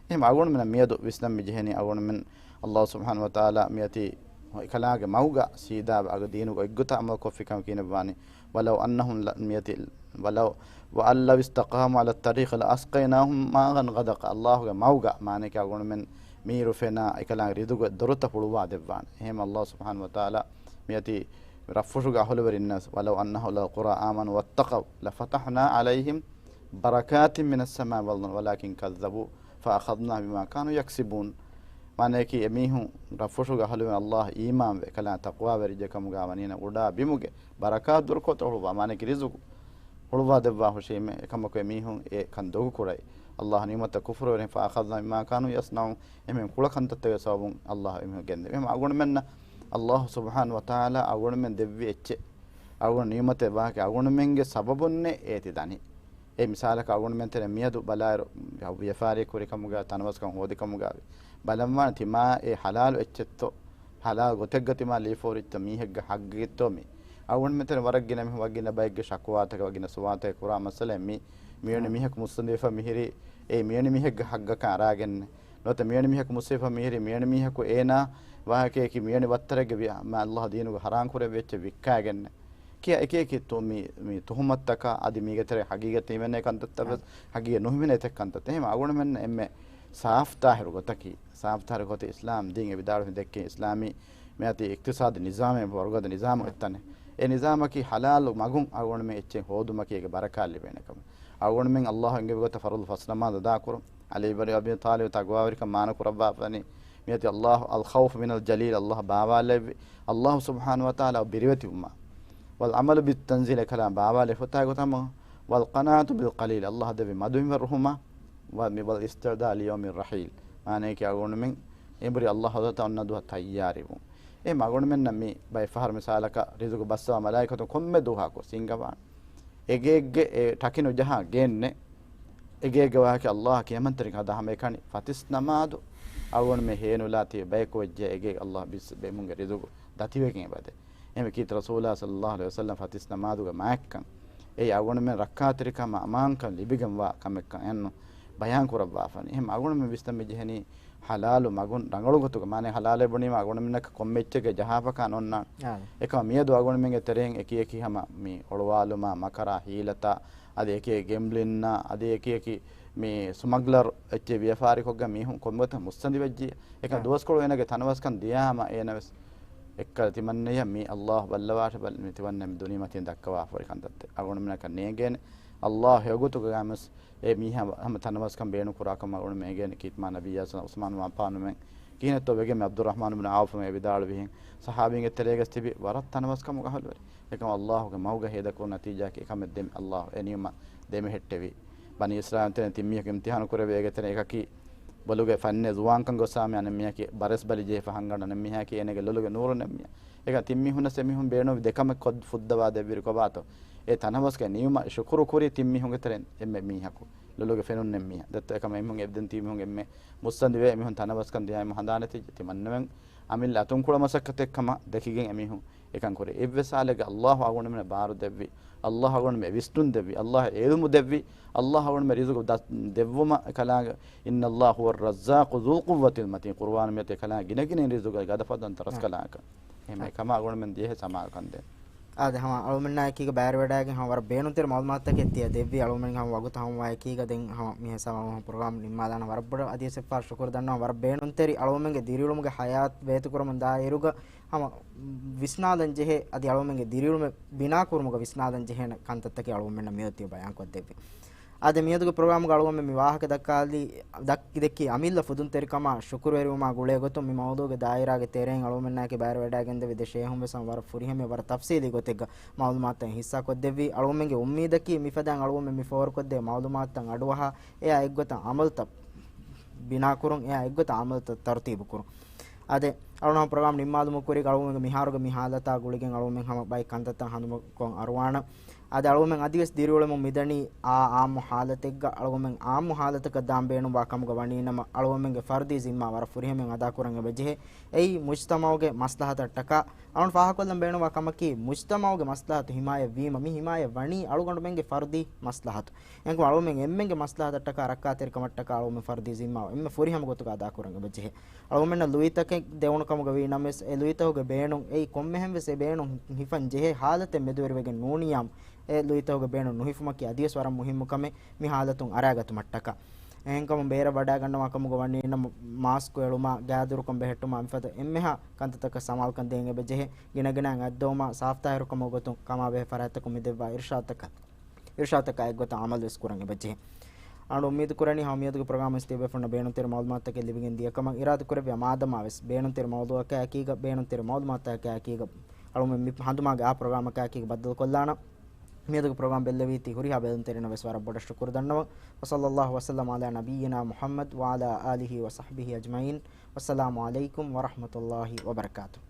އެހެން އަޅުގަނޑުމެންނަށް މިއަދު ވިސްނަން މި ޖެހެނީ އަޅުގަނޑުމެން ﷲ ސުބްޙާނަހޫ ވަތަޢާލާ މިއަތީ އެކަލާނގެ މަގުގަ ސީދާ އަގު ދީނުގަ އޮތްގޮތަށް ޢަމަލު ކޮށްފިކަމަށް ކިހިނެއްވާނީ؟ ولو أنهم ލަ-، މިއަތީ ولو، وأن لو استقاموا على الطريق لأسقيناهم ماء غدقا. ﷲ ގެ މަގުގަ މާނައަކީ އަޅުގަނޑުމެން މީރު ފެނާ އެކަލާނގެ ރިޒުގެ ދޮރުތައް ހުޅުވާ ދެއްވާނެ. އެހެން ﷲ ސުބްޙާނަހޫ ވަތަޢާލާ މިއަތީ ރަށްފުށުގެ އަހުލުވެރިންނަށް، ولو أن أهل القرى آمنوا واتقوا لفتحنا عليهم بركات من السماء والأرض ولكن كذبوا فأخذناهم بما كانوا يكسبون. މާނައަކީ އެމީހުން ރަށްފުށުގެ އަހުލުވެރިން ﷲ އީމާންވެ އެކަލާނގެ ތަޤްވާވެރިއްޖެކަމުގަ ވަނީނަމަ އުޑާ ބިމުގެ ބަރަކާތް ދޮރުކޮޅުތައް ހުޅުވާ، މާނައަކީ ރިޒުގު ހުޅުވާ ދެއްވާ ހުށީމޭ. އެކަމަކު އެމީހުން އެ ކަން ދޮގު ކުރައި، ﷲ ނިޢުމަތަށް ކުފުރުވެރިން، فأخذناهم بما كانوا يصنعون. އެމީހުން ކުޅަ ކަންތައްތަކުގެ ސަބަބުން ﷲ އެމީހުން ގެންދެވި. އެހެން އަޅުގަނޑުމެންނަށް ﷲ ސުބްޙާނަހޫ ވަތަޢާލާ އަޅުގަނޑުމެން ދެއްވި އެއްޗެއް، އަޅުގަނޑު ނިޢުމަތެއް ވާހަކަ އަޅުގަނޑުމެންގެ ސަބަބުންނޭ އޭތި ދަނީ. އެ މިސާލަކަށް އަޅުގަނޑުމެން ތެރެ މިއަދު ބަލާއިރު، ވިޔަފާރި ކުރިކަމުގަ، ތަނަވަސްކަން ހޯދިކަމުގަ ބަލަންވާނެ ތިމާ އެ ޙަލާލު އެއްޗެއްތޯ، ޙަލާލު ގޮތެއްގަ ތިމާ ލީފޯރިއްތޯ، މީހެއްގެ ޙައްޤެއްތޯ މީ. އަޅުގަނޑުމެން ތެރެ ވަރަށް ގިނަ މީހުން ވަރަށް ގިނަ ބައެއްގެ ޝަކުވާތަކެއް، ވަރަށް ގިނަ ސުވާލުތަކެއް ކުރާ މައްސަލައެއް މީ. މިވެނި މީހަކު މުއްސަނދިވެފަ މިހިރީ، އެ މިވެނި މީހެއްގެ ޙައްޤަކަށް އަރާގެން. ނުވަތަ މިވެނި މީހަކު މުއްސަނދިވެފަ މިހިރީ، މިވެނި މީހަކު އޭނާ ވާހަކަޔަކީ މިވެނި ވައްތަރެއްގެ ވިޔަ-، މާ ﷲ ދީނުގަ ޙަރާމް ކުރެއްވި އެއްޗެއް ވިއްކާގެން. ކިޔާ އެކި އެކި ތު-، މި، މި ތުހުމަތުތަކާ އަދި މީގެ ތެރޭ ޙަޤީޤަތް ހިމެނޭ ކަންތައްތައް ވެސް، ޙަޤީޤަތް ނުހިމެނޭ އެތެއް ކަންތައްތައް. އެހެން އަޅުގަނޑުމެންނަށް އެންމެ ސާފްތާހިރު ގޮތަކީ، ސާފްތާހިރު ގޮތަށް އިސްލާމް ދީން އެ ވިދާޅުވި ދެއްކެ އިސްލާމީ މިއަތީ އިޤްތިޞާދު ނިޒާމެއް ވަރުގަދަ ނިޒާމު އެއްތަނެއް. އެ ނިޒާމަކީ ޙަލާލު މަގުން އަޅުގަނޑުމެން އެއްޗެއް ހޯދުމަކީ އޭގެ ބަރަކާތް ލިބޭނެ ކަމަށް. އަޅުގަނޑުމެން ﷲ އެންގެވި ގޮތަށް ފަރުޟު ފަސް ނަމާދު އަދާކުރުން. ޢަލީ ބިން އަބީ ޠާލިބު ތަޤްވާވެރިކަން މާނަ ކުރައްވާފަވަނީ މިއަދު ﷲ، الخوف من الجليل، ﷲ ބާވާލެއްވި، ﷲ ސުބްޙާނަހޫ ވަތަޢާލާ ބިރުވެތިވުމާ، والعمل بالتنزيل، އެކަލާނގެ ބާވާލެއް ފުތާ ގޮތަށް، والقناعة بالقليل، ﷲ ދެއްވި މަދު މިންވަރު ރުހުމާ، ވަ-، މި-، والاستعداد ليوم الرحيل، މާނައަކީ އަޅުގަނޑުމެން އެނބުރި ﷲ ޙަޟްރަތަށް އޮންނަ ދުވަހަށް ތައްޔާރިވުން. އެ އަޅުގަނޑުމެންނަށް މި ބައެއް ފަހަރު މިސާލަކަށް ރިޒުގު ބައްސަވާ މަލާއިކަތުން ކޮންމެ ދުވަހަކު ސިންގަވާނެ. އެގެއެއްގެ އެ ޓަކި ނުޖަހާ ގެންނެ. އެގެއެއްގެ ވާހަކަ ﷲ ކިޔަމަންތެރިކަ ހަދާ ހަމައެކަނި ފަތިސް ނަމާދު އަޅުގަނޑުމެން ހޭނުލާ ތިބި ބަޔަކު ވެއްޖެ އެގެ ﷲ ބިސް ބޭމުންގެ ރިޒުގު ދަތިވެގެން އެބަދޭ. އެހެންވެ ކީރިތި ރަސޫލާ ޞައްލައްލާހު ޢަލައިހި ވަސައްލަމް ފަތިސް ނަމާދުގެ މާތްކަން އެއީ އަޅުގަނޑުމެން ރައްކާތެރިކަމާ އަމާންކަން ލިބިގެންވާ ކަމެއްކަން އެހެންނު ބަޔާން ކުރައްވާފަނީ. އެހެން އަޅުގަނޑުމެން ވިސްނަން މި ޖެހެނީ ޙަލާލު މަގުން ރަނގަޅު ގޮތުގަ، މާނަ ޙަލާލޭ ބުނީމަ އަޅުގަނޑުމެންނަކަށް ކޮންމެ އެއްޗެއްގެ ޖަހާފަކާ ނޯންނާނެ. އާ. އެކަމަ މިއަދު އަޅުގަނޑުމެންގެ ތެރެއިން އެކި އެކި ހަމަ މި އޮޅުވާލުމާ، މަކަރާ، ހީލަތާ، އަދި އެކި ގެމްބްލިންއާ، އަދި އެކި އެކި މި ސްމަގްލަރ އެއްޗެއް ވިޔަފާރިކޮށްގެން މީހުން ކޮންމެގޮތަށް މުއްސަނދި ވެއްޖި. އެކަން އާ. ދުވަސްކޮޅު އޭނަގެ ތަނަވަސްކަން ދިޔާމަ އޭނަ ވެސް އެއްކަލަ ތިމަންނަޔަށް މި ﷲ ބައްލަވާށެ ބަލި މި ތިމަންނަ މި ދުނިޔެމަތީން ދައްކަވާފަވަރި ކަންތައްތައް އަޅުގަނޑުމެންނަކަށް ނޭނގޭނެ. ﷲ ހެޔޮގޮތުގަ ގާމުސް އެ މީހާ ހަމަ ތަނަވަސްކަން ބޭނުން ކުރާކަމަށް އަޅުގަނޑުމެން އެނގޭނެ. ކީރިތި މާ ނަބިއްޔާ ޞައްލައްލާހު ޢަލައިހި ވަސައްލަމް އަންނަ ވާ ޕާނުމެން ކިހިނެއްތޯ ވެގެން މި ޢަބްދުއްރަޙްމާނު ބިން ޢައުފު މި ވިދާޅުވިހެން ޞަޙާބީންގެ ތެރޭގަސް ތިބި ވަރަށް ތަނަވަސްކަމުގެ އަހުލުވެރި. އެކަމަށް ﷲ ގެ މަގުގަ ހޭދަކުރުން ނަތީޖާއަކީ އެކަމެއް ދެމި ﷲ އެ ނިޢުމަތް ދެމެހެއްޓެވި. ބަނީ އިސްރާއީލުން ތެރެއިން ތިން މީހަކު އިމްތިޙާނު ކުރެވޭ އޭގެ ތެރެއިން އެކަކީ ބޮލުގެ ފަންނެއް ޒުވާންކަން ގޮއްސާމި އަނެއް މީހަކީ ބަރަސް ބަލި ޖެހިފަ ހަންގަނޑު އަނެއް މީހަކީ އޭނަގެ ލޮލުގެ ނޫރު ނެއްމިޔާ. އެކަން ތިން މީހުންނަސް އެމީހުން ބޭނުންވި ދެކަމެއް ކޮށް ފުއްދަވާ ދެއްވިރި ކޮބާތޯ؟ އެ ތަނަވަސްގެ ނިޢުމަތް ޝުކުރު ކުރި ތިން މީހުންގެ ތެރެއިން އެންމެ މީހަކު ލޮލުގެ ފެނުން ނެއްމިޔާ. ދެއްތޯ އެކަމަ އެމީހުން އެ ދެން ތި މީހުން އެންމެ މުއްސަނދިވޭ އެމީހުން ތަނަވަސްކަން ދިޔާ އެމީހުން ހަނދާނެތި ތިމަންނަމެން އަމިއްލަ އަތުންކުޅަ މަސައްކަތެއް ކަމަށް ދެކިގެން އެމީހުން އެކަން ކުރި. އެއްވެސް ހާލެއްގަ ﷲ އަޅުގަނޑުމެންނަށް ބާރު ދެއްވި، ﷲ އަޅުގަނޑުމެން ވިސްނުން ދެއްވި، ﷲ އެ ޢިލްމު ދެއްވި، ﷲ އަޅުގަނޑުމެން ރިޒުގު ދ-، ދެއްވުމަށް އެކަލާނގެ، إن الله هو الرزاق ذو القوة المتين، ޤުރުއާން މިއޮތީ އެކަލާނގެ ގިނަގިނައިން ރިޒުގައި ގަދަފަދަންތަ ރަސްކަލާނގެ. އެހެން އެކަމަށް އަޅުގަނޑުމެން ދިޔަހެ ސަމާލުކަން ދޭން. އާދެ، ހަމަ އަޅުމެންނާ އެކީގަ ބައިވެރިވެޑައިގެން ހަމަ ވަރަށް ބޭނުންތެރި މަޢުލޫމާތުތަކެއް ތިޔަ ދެއްވީ. އަޅުމެން ހަމަ ވަގުތު ހަމަވާ އެކީގަ ދެން ހަމަ މިހާ ސަމާ ޕްރޮގްރާމް ނިންމާލާނަ ވަރަށް ބޮޑަށް އަދިވެސް އެއްފަހަރު ޝުކުރު ދަންނަވަން. ވަރަށް ބޭނުންތެރި އަޅުމެންގެ ދިރިއުޅުމުގެ ޙަޔާތް ބޭތުކުރަމުން ދާއިރުގަ ހަމަ ވިސްނާލަން ޖެހޭ، އަދި އަޅުމެންގެ ދިރިއުޅުމެއް ބިނާކުރުމުގަ ވިސްނާލަން ޖެހޭނެ ކަންތައްތަކެއް އަޅުމެންނަށް މިއޮތީ ބަޔާންކޮށްދެއްވި. އާދެ، މިއަދުގެ ޕްރޮގްރާމުގަ އަޅުގަނޑުމެން މި ވާހަކަ ދައްކާލީ، ދައްކި ދެއްކި އަމިއްލަ ފުދުންތެރިކަމާ ޝުކުރުވެރިވުމާ ގުޅޭ ގޮތުން މި މައުޟޫގެ ދާއިރާގެ ތެރެއިން އަޅުގަނޑުމެންނާއެކީ ބައިވެރިވެވަޑައިގެންދެވި ދެ ޝޭހުން ވެސް ވަރަށް ފުރިހަމަ ވަރަށް ތަފްސީލީ ގޮތެއްގަ މައުލޫމާތުތައް ހިއްސާކޮށްދެއްވީ. އަޅުގަނޑުމެންގެ އުއްމީދަކީ މިފަދައިން އަޅުގަނޑުމެން މި ފޯރުކޮށްދޭ މައުލޫމާތުތައް އަޑުއަހާ، އެއާ އެއްގޮތަށް އަމަލުތައް ބިނާކުރުން، އެއާ އެއްގޮތަށް އަމަލުތައް ތަރުތީބުކުރުން. އާދެ، އަޅުގަނޑު ޕްރޮގްރާމް ނިންމާލުމުގެ ކުރީގަ އަޅުގަނޑުމެންގެ މިހާރުގެ މި ހާލަތާ ގުޅިގެން އަޅުގަނޑުމެން ހަމަ ބައެއް ކަންތައްތައް ހަނދުމަކޮށް އަރުވާނަން. އާދެ، އަޅުގަނޑުމެން އަދިވެސް ދިރިއުޅެމުން މިދަނީ އާ އާއްމު ހާލަތެއްގަ. އަޅުގަނޑުމެން އާއްމު ހާލަތަކަށް ދާން ބޭނުންވާ ކަމުގަ ވަނީނަމަ، އަޅުގަނޑުމެންގެ ފަރުދީ ޒިންމާ ވަރަށް ފުރިހަމައިން އަދާކުރަން އެބަޖެހޭ. އެއީ މުޖްތަމަޢުގެ މަސްލަހަތަށްޓަކާ. އަޅުގަނޑު ފާހަގަކޮށްލަން ބޭނުންވާ ކަމަކީ، މުޖްތަމަޢުގެ މަސްލަހަތު ހިމާޔަތް ވީމަ، މި ހިމާޔަތް ވަނީ އަޅުގަނޑުމެންގެ ފަރުދީ މަސްލަހަތު. އެހެންކަމުން އަޅުގަނޑުމެން އެންމެންގެ މަސްލަހަތަށްޓަކާ ރައްކާތެރިކަމަށްޓަކާ އަޅުގަނޑުމެން ފަރުދީ ޒިންމާ އެންމެ ފުރިހަމަ ގޮތުގަ އަދާކުރަން އެބަޖެހޭ. އަޅުގަނޑުމެންނަށް ލުއިތަކެއް ދެވުނު ކަމުގަ ވީ ނަމަވެސް، އެ ލުއިތަކުގެ ބޭނުން އެއީ ކޮންމެހެން ވެސް އެ ބޭނުން ހިފަން ޖެހޭ ހާލަތެއް މެދުވެރިވެގެން ނޫނިއްޔާމު، އެ ލުއިތަކުގެ ބޭނުން ނުހިފުމަކީ އަދިވެސް ވަރަށް މުހިއްމު ކަމެއް މި ހާލަތުން އަރާގަތުމަށްޓަކާ. އެހެންކަމުން ބޭރަށް ވަޑައިގަންނަވާ ކަމުގަ ވަނީ ނަމަ، މާސްކު އެޅުމާ، ގާދުރުކަން ބެހެއްޓުމާ، މިފަދަ އެންމެހާ ކަންތައްތަކަށް ސަމާލުކަން ދޭން އެބަޖެހޭ. ގިނަގިނައިން އަތްދޮވުމާ، ސާފްތާހިރުކަމުގެ ގޮތުން ކަމާބެހޭ ފަރާތްތަކުން މިދެއްވާ އިރުޝާދުތަކަށް އިރުޝާދުތަކާ އެއްގޮތަށް އަމަލުވެސް ކުރަން އެބަޖެހޭ. އަޅުގަނޑު އުއްމީދު ކުރަނީ ހަމަ މިއަދުގެ ޕްރޮގްރާމުން ތިޔަބޭފުޅުންނަށް ބޭނުންތެރި މައުލޫމާތުތަކެއް ލިބިގެން ދިޔަ ކަމަށް. އިރާދަ ކުރެއްވިޔާ މާދަމާވެސް ބޭނުންތެރި މައުޟޫއަކާއެކީގަ، ބޭނުންތެރި މައުލޫމާތަކާއެކީގަ، އަޅުގަނޑު މި ހަނދުމާގެ އާ ޕްރޮގްރާމަކާއެކީގަ ބައްދަލުކޮށްލާނަން. މިއަދުގެ ޕްރޮގްރާމް ބެއްލެވީތީ ހުރިހާ ބެލުންތެރިންނަށް ވެސް ވަރަށް ބޮޑަށް ޝުކުރު ދަންނަވަން. وصلى الله وسلم على نبينا محمد وعلى آله وصحبه أجمعين. والسلام عليكم ورحمة الله وبركاته.